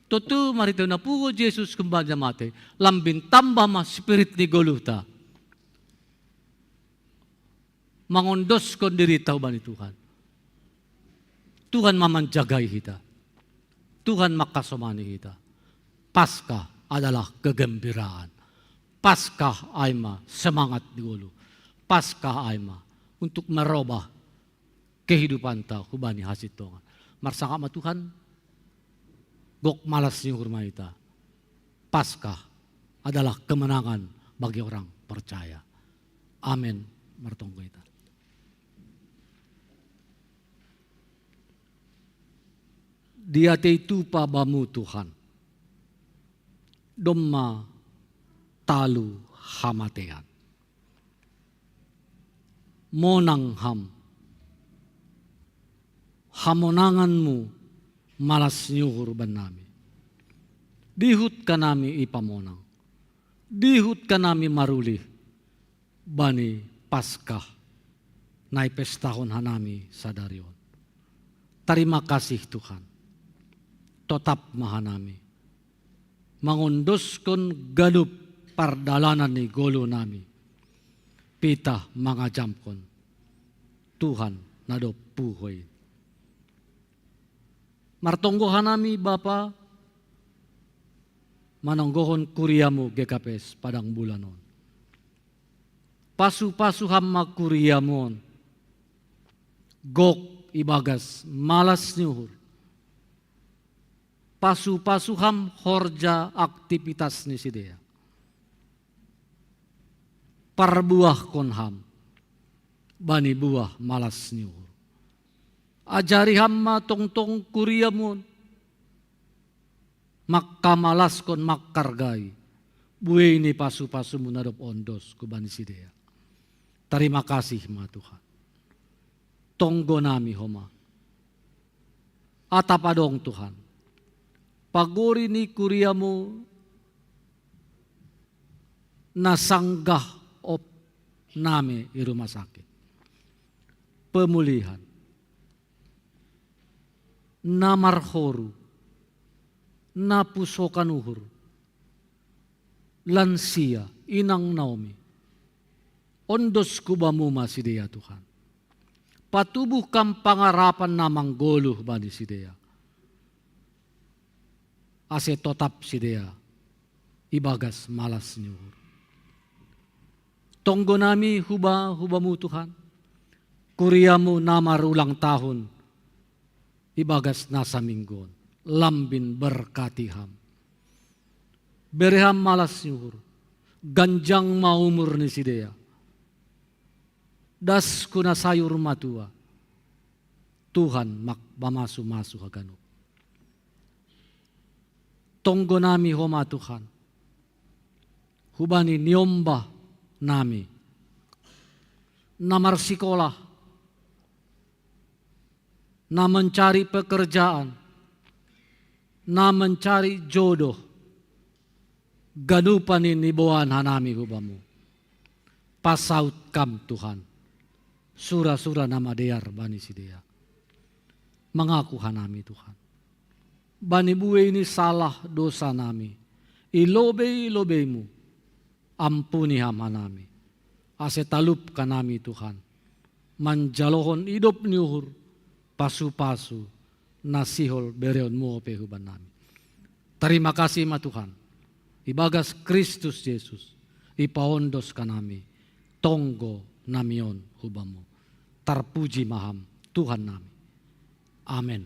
Tontu marhitehon na puho Jesus humbani na mate, lambin tambah ma spirit ni goluhta. Mangondoskon dirita hubani Tuhan. Tuhan ma manjagai hita. Tuhan mangkasomani hita. Paskah adalah kegembiraan. Paskah ai ma semangat ni goluh. Paskah ai ma untuk merubah kehidupanta hubani hasintongan. Marsangap ma Tuhan, gok malas ni uhur ma hita. Paskah adalah kemenangan bagi orang percaya. Amin. Martonggo hita. Dia tei tupa bamu Tuhan. Domma talu hamatean. Monang ham. Hamonanganmu malas ni uhur bannami. Dihut kanami ipamonang. Dihut kanami marulih bani Paskah na ipestahon hanami sadari on. Tarima kasih Tuhan. Totap ma hanami mangondoskon ganup pardalanan ni goluh nami. pitah mangajamkon Tuhan na dob puho i. Martonggo hanami Bapa, manonggohon kuriamu G K P S Padang Bulan on. Pasu-pasu Ham ma kuriamu on, gok ibagas malas ni uhur. Pasu-pasu Ham horja aktivitas ni sidea. Parbuahkon Ham bani buah malas ni uhur. Ajari Ham ma tongtong kuriamu on mangkamalaskon, manghargai buei ni pasu-pasumu na dob ondos hubani sidea. Tarima kasih ma Tuhan. Tonggo nami Ho ma. Atap adong Tuhan, pagori ni kuriamu na sanggah op nami i rumah sakit. Pemulihan. Na marhoru, na pusokan uhur, lansia, inang Naomi. Ondosku Bamu ma sidea Tuhan. Patubuh Kam pangarapan na manggoluh bani sidea, ase totap sidea ibagas malas ni uhur. Tonggo nami huba, hu Bamu Tuhan, kuriamu na marulang tahun ibagas nasa minggu on, lambin berkati Ham. Bere Ham malas ni uhur, ganjang ma umur ni sidea. Das hu na sayur matua, Tuhan, mamasu-masu haganup. Tonggo nami Ho ma Tuhan, hubani niombah nami, na marsikolah, na mencari pekerjaan, na mencari jodoh, ganupan i niboan hanami hu Bamu. Pasaud Kam Tuhan sura-sura na madear bani sidea. Mangaku hanami Tuhan bani buei ni salah dosa nami i lobei-lobeimu. Ampuni Ham hanami, ase talup hanami Tuhan manjalohon idop ni uhur, pasu-pasu na sihol bereonmu ope huban nami. Tarima kasih ma Tuhan, ibagas Kristus Jesus ipaondos hanami tonggo nami on hu Bamu. Tarpuji ma Ham Tuhan nami. Amen.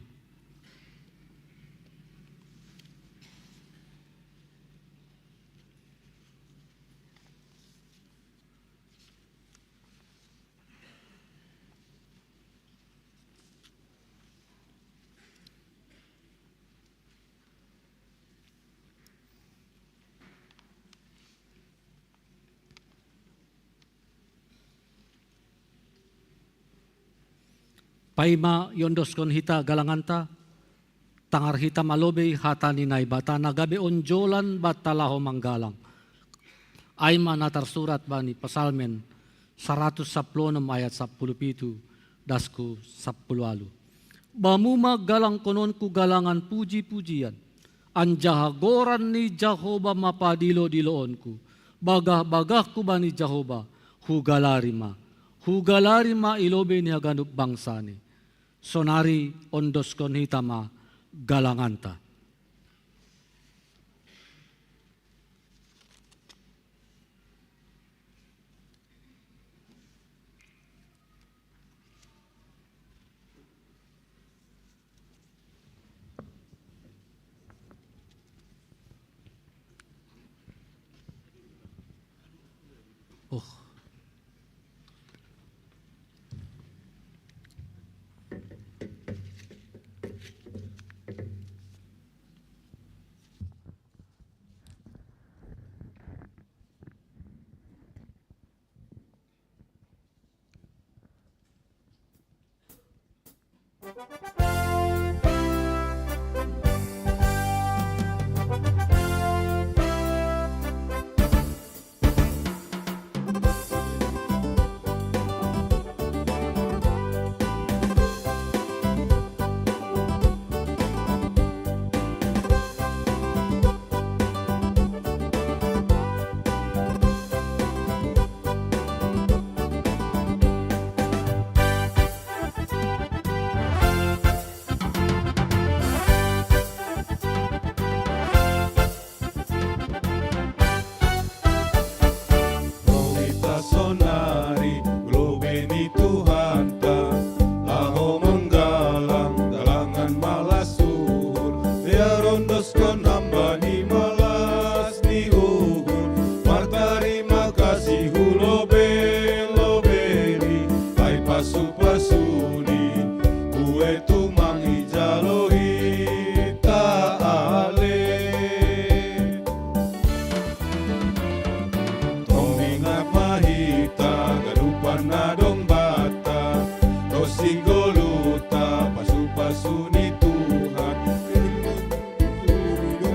Paima iondoskon hita galanganta, tangar hita ma lobei hata ni Naibata na gabe onjolan banta laho manggalang. Ai ma na tarsurat bani Psalmen saratus sampulu onom ayat sampulu pitu das hu sampulu ualu. Bamu ma galangkononku galangan puji-pujian, anjaha goran ni Jahowa ma padilo-diloonku. Bagah-bagahku bani Jahowa, hugalari ma. Hugalari ma i lobei ni haganup bangsani. Sonari ondoskon hita ma galanganta. Oh. Tumang ijalo hita ale. Tong ingat ma hita ganupan na dong bata, ro si goluhta pasu-pasu ni Tuhan.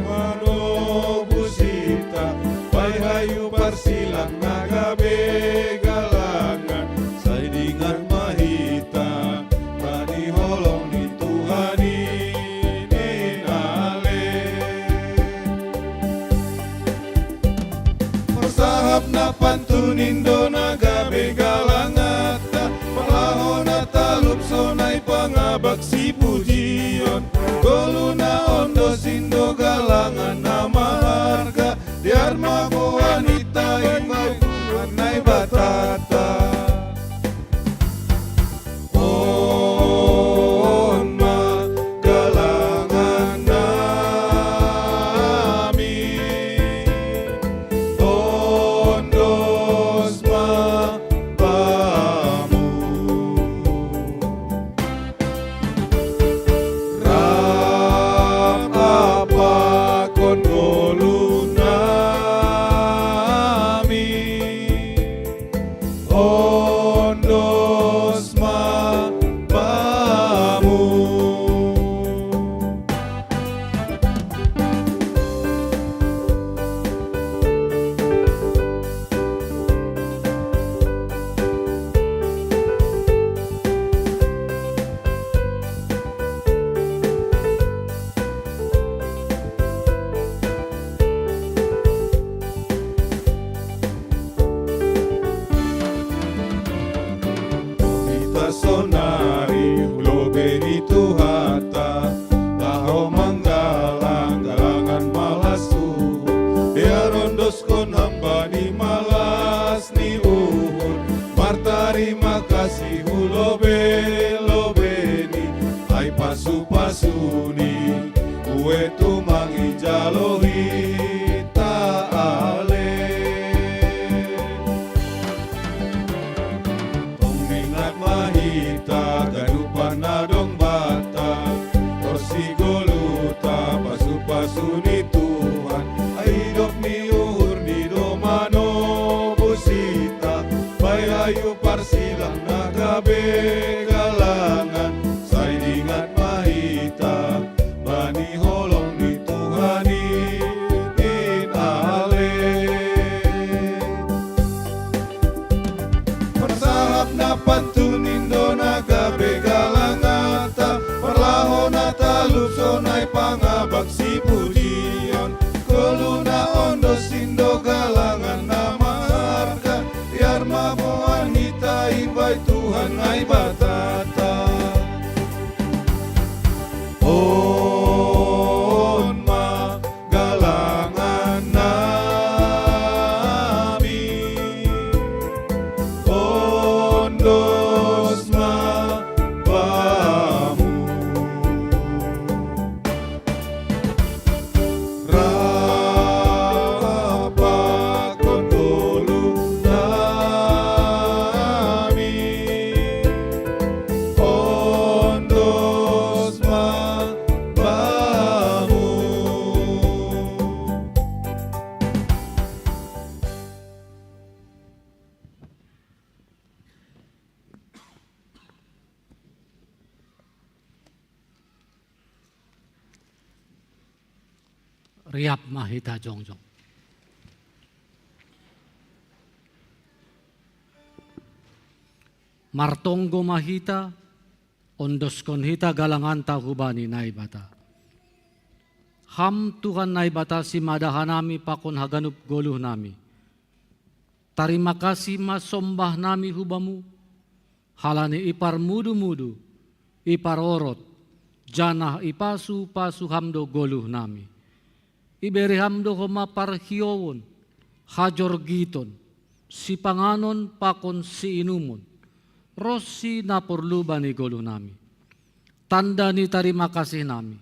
Manobu hita, bae hayu parsilang na gabe galangan, sai dingat ma hita bani holong ni Tuhan i ninale. Marsahap na pantun in do na gabe galanganta, parlahona talup sonai pangabak si pujion, goluh na ondos in do galangan na maharga, dear ma boan hita i bae Tuhan Naibatanta. On ma galangan nami, ondos ma bamu. Rap apakon goluh nami, ondos ma bamu. Hita sonari hu lobei ni Tuhanta, laho manggalang galangan malas uhur, dear ondoskon hamba ni malas ni uhur, martarima kasih hu lobei-lobei ni, ai pasu-pasu ni, bue tumang ijalo hita ale. Tong ingat ma hita ganupan na dong bata, ro si goluhta pasu-pasu ni Tuhan, ai idop ni uhur ni do manobu hita, bae hayu parsilang na gabe galangan, sai dingat ma hita bani holong ni Tuhan i ninale. Marsahap na pantun in do na gabe galanganta, parlahona talup sonai pangabak si pujion, goluh na ondos in do galangan na maharga, dear ma boan hita i bae Tuhan Naibatanta. On ma galangan nami, ondos ma bamu. Rap apakon goluh nami, ondos ma bamu. Riap ma hita jongjong. Martonggo ma hita, ondoskon hita galanganta hubani Naibata. Ham Tuhan Naibata simada hanami pakon haganup goluh nami. Tarima kasih ma sombah nami hu Bamu, halani iparmudu-mudu, iparorot, janah ipasu-pasu Ham do goluh nami. Ibere Ham do homa parhiouon, hajorgiton, sipanganon pakon siinumon, ronsi na porlu bani goluh nami. Tanda ni tarima kasih nami,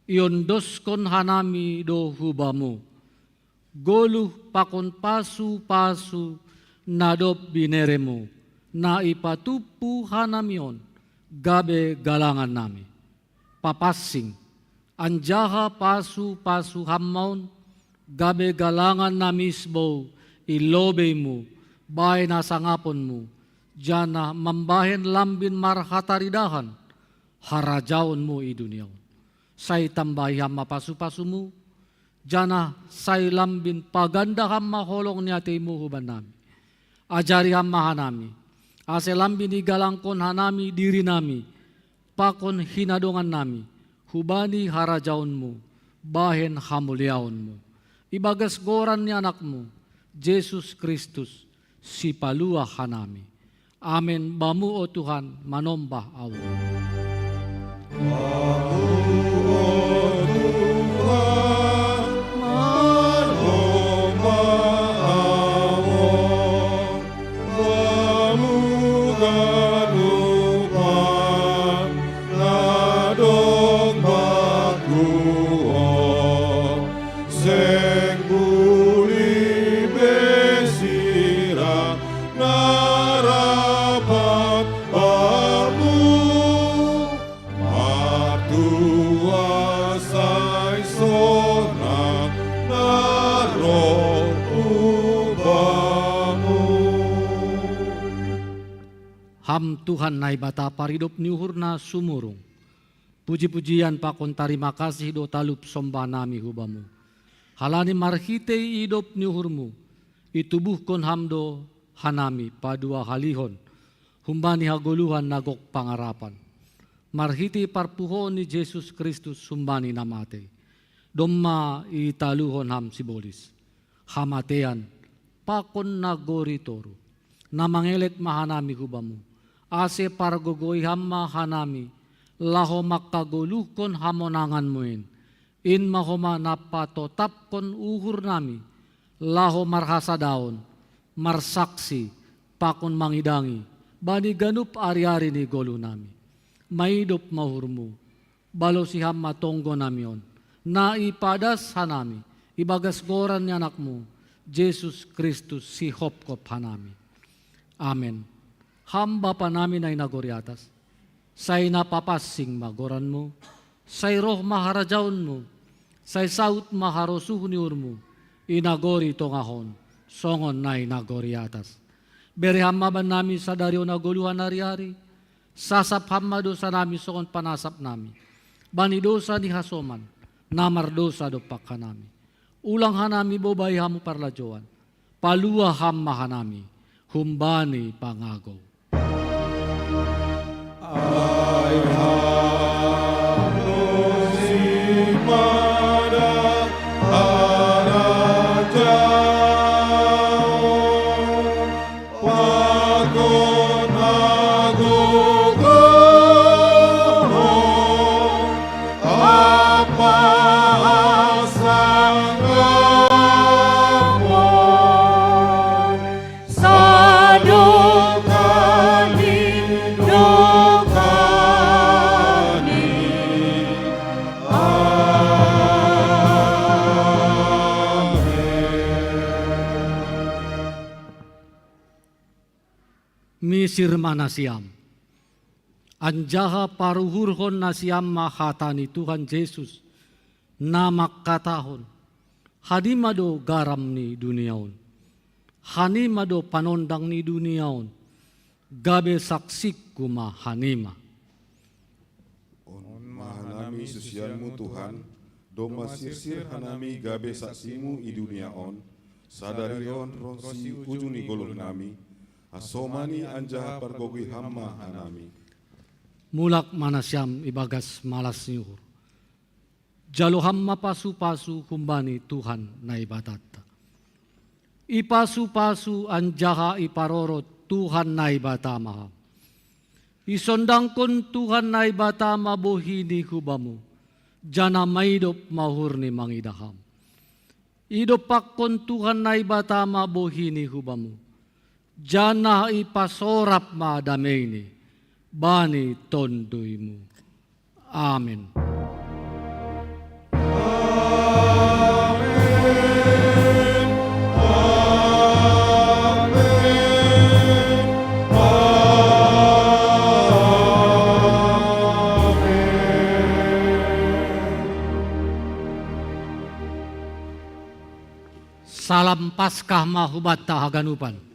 iondoskon hanami do hu Bamu goluh pakon pasu-pasu na dob binereMu, na ipatumpu hanami on, gabe galangan nami. Papansing, anjaha pasu-pasu ham ma on, gabe galangan na misbou i lobeimu, bahen hasangaponmu, janah mambahen lambin marhataridahan harajaonmu i dunia on. Sai tambahi ham ma pasu-pasumu, janah sai lambin paganda ham ma holong ni ateimu hubannami. Ajari ham ma hanami, ase lambin igalangkon hanami dirinami pakon hinadongannami hubani harajaonmu, bahen hamuliaonmu. Ibagas goran ni Anakmu, Jesus Kristus, Sipaluah hanami. Amen. Bamu, o Tuhan, manombah ahu. Bamu, o Tuhan, manombah ahu. Bamu ganup na dong bangku on, seng bulih be sira na rapat Bamu. Martua sai sonang na roh hu Bamu. Ham Tuhan Naibata, paridop ni uhur na sumurung. Puji-pujian pakon tarima kasih do talup sombahnami hu Bamu. Halani marhitei idop ni uhurmu, itubuhkon Ham do hanami paduahalihon humbani hagoluhan na gok pangarapan, marhitei parpuhoon ni Jesus Kristus humbani na matei. Domma italuhon Ham sibolis, hamatean, pakon nagori toruh. Na mangelek ma hanami hu Bamu, ase pargogoi Ham ma hanami, laho mangkagoluhkon hamonanganmu in. In ma homa na patotapkon uhurnami, laho marhasadaon, marsaksi, pakon mangidangi bani ganup ari-ari ni goluhnami. Maidop ma uhurmu, balosi Ham ma tonggonami on, na ipadas hanami ibagas goran ni Anakmu, Jesus Kristus, sihopkop hanami. Amen. Ham Bapanami na i nagori atas, sai na papansing ma goranmu, sai roh ma harajaonmu, sai saud ma harosuh ni uhurmu, i nagori tongah on, songon na i nagori atas. Bere Ham ma bannami sadari on hagoluhan ari-ari, sasap Ham ma dousanami songon panasapnami bani dousa ni hasoman na mardousa dompak hanami. Ulang hanami bobai Hamu parlajouan, paluah Ham ma hanami humbani pangagou. Ai Ham do simada harajaon, pakon hagogoon ampa hasangapon, sadokah ni dokah ni. Amen. Misir ma nasiam, anjaha paruhurhon nasiam ma hata ni Tuhan Jesus, na mangkatahon: Hanima do garam ni dunia on. Hanima do panondang ni dunia on. Gabe saksingku ma hanima. On ma hanami siseanmu, Tuhan, domma sirsir hanami gabe saksimu i dunia on, sadari on ronsi ujung ni goluhnami, hasomani anjaha pargogoi Ham ma hanami. Mulak ma nasiam ibagas malas ni uhur. Jalo Ham ma pasu-pasu humbani Tuhan Naibatanta. Ipasu-pasu anjaha iparorot Tuhan Naibata ma ham. Isondangkon Tuhan Naibata ma bohini hu bamu, janah maidop ma uhurni mangidah ham. Idompakkon Tuhan Naibata ma bohini hu bamu, janah ipasorap ma dameini bani tonduymu. Amen. Talam Paskah ma hubanta haganupan.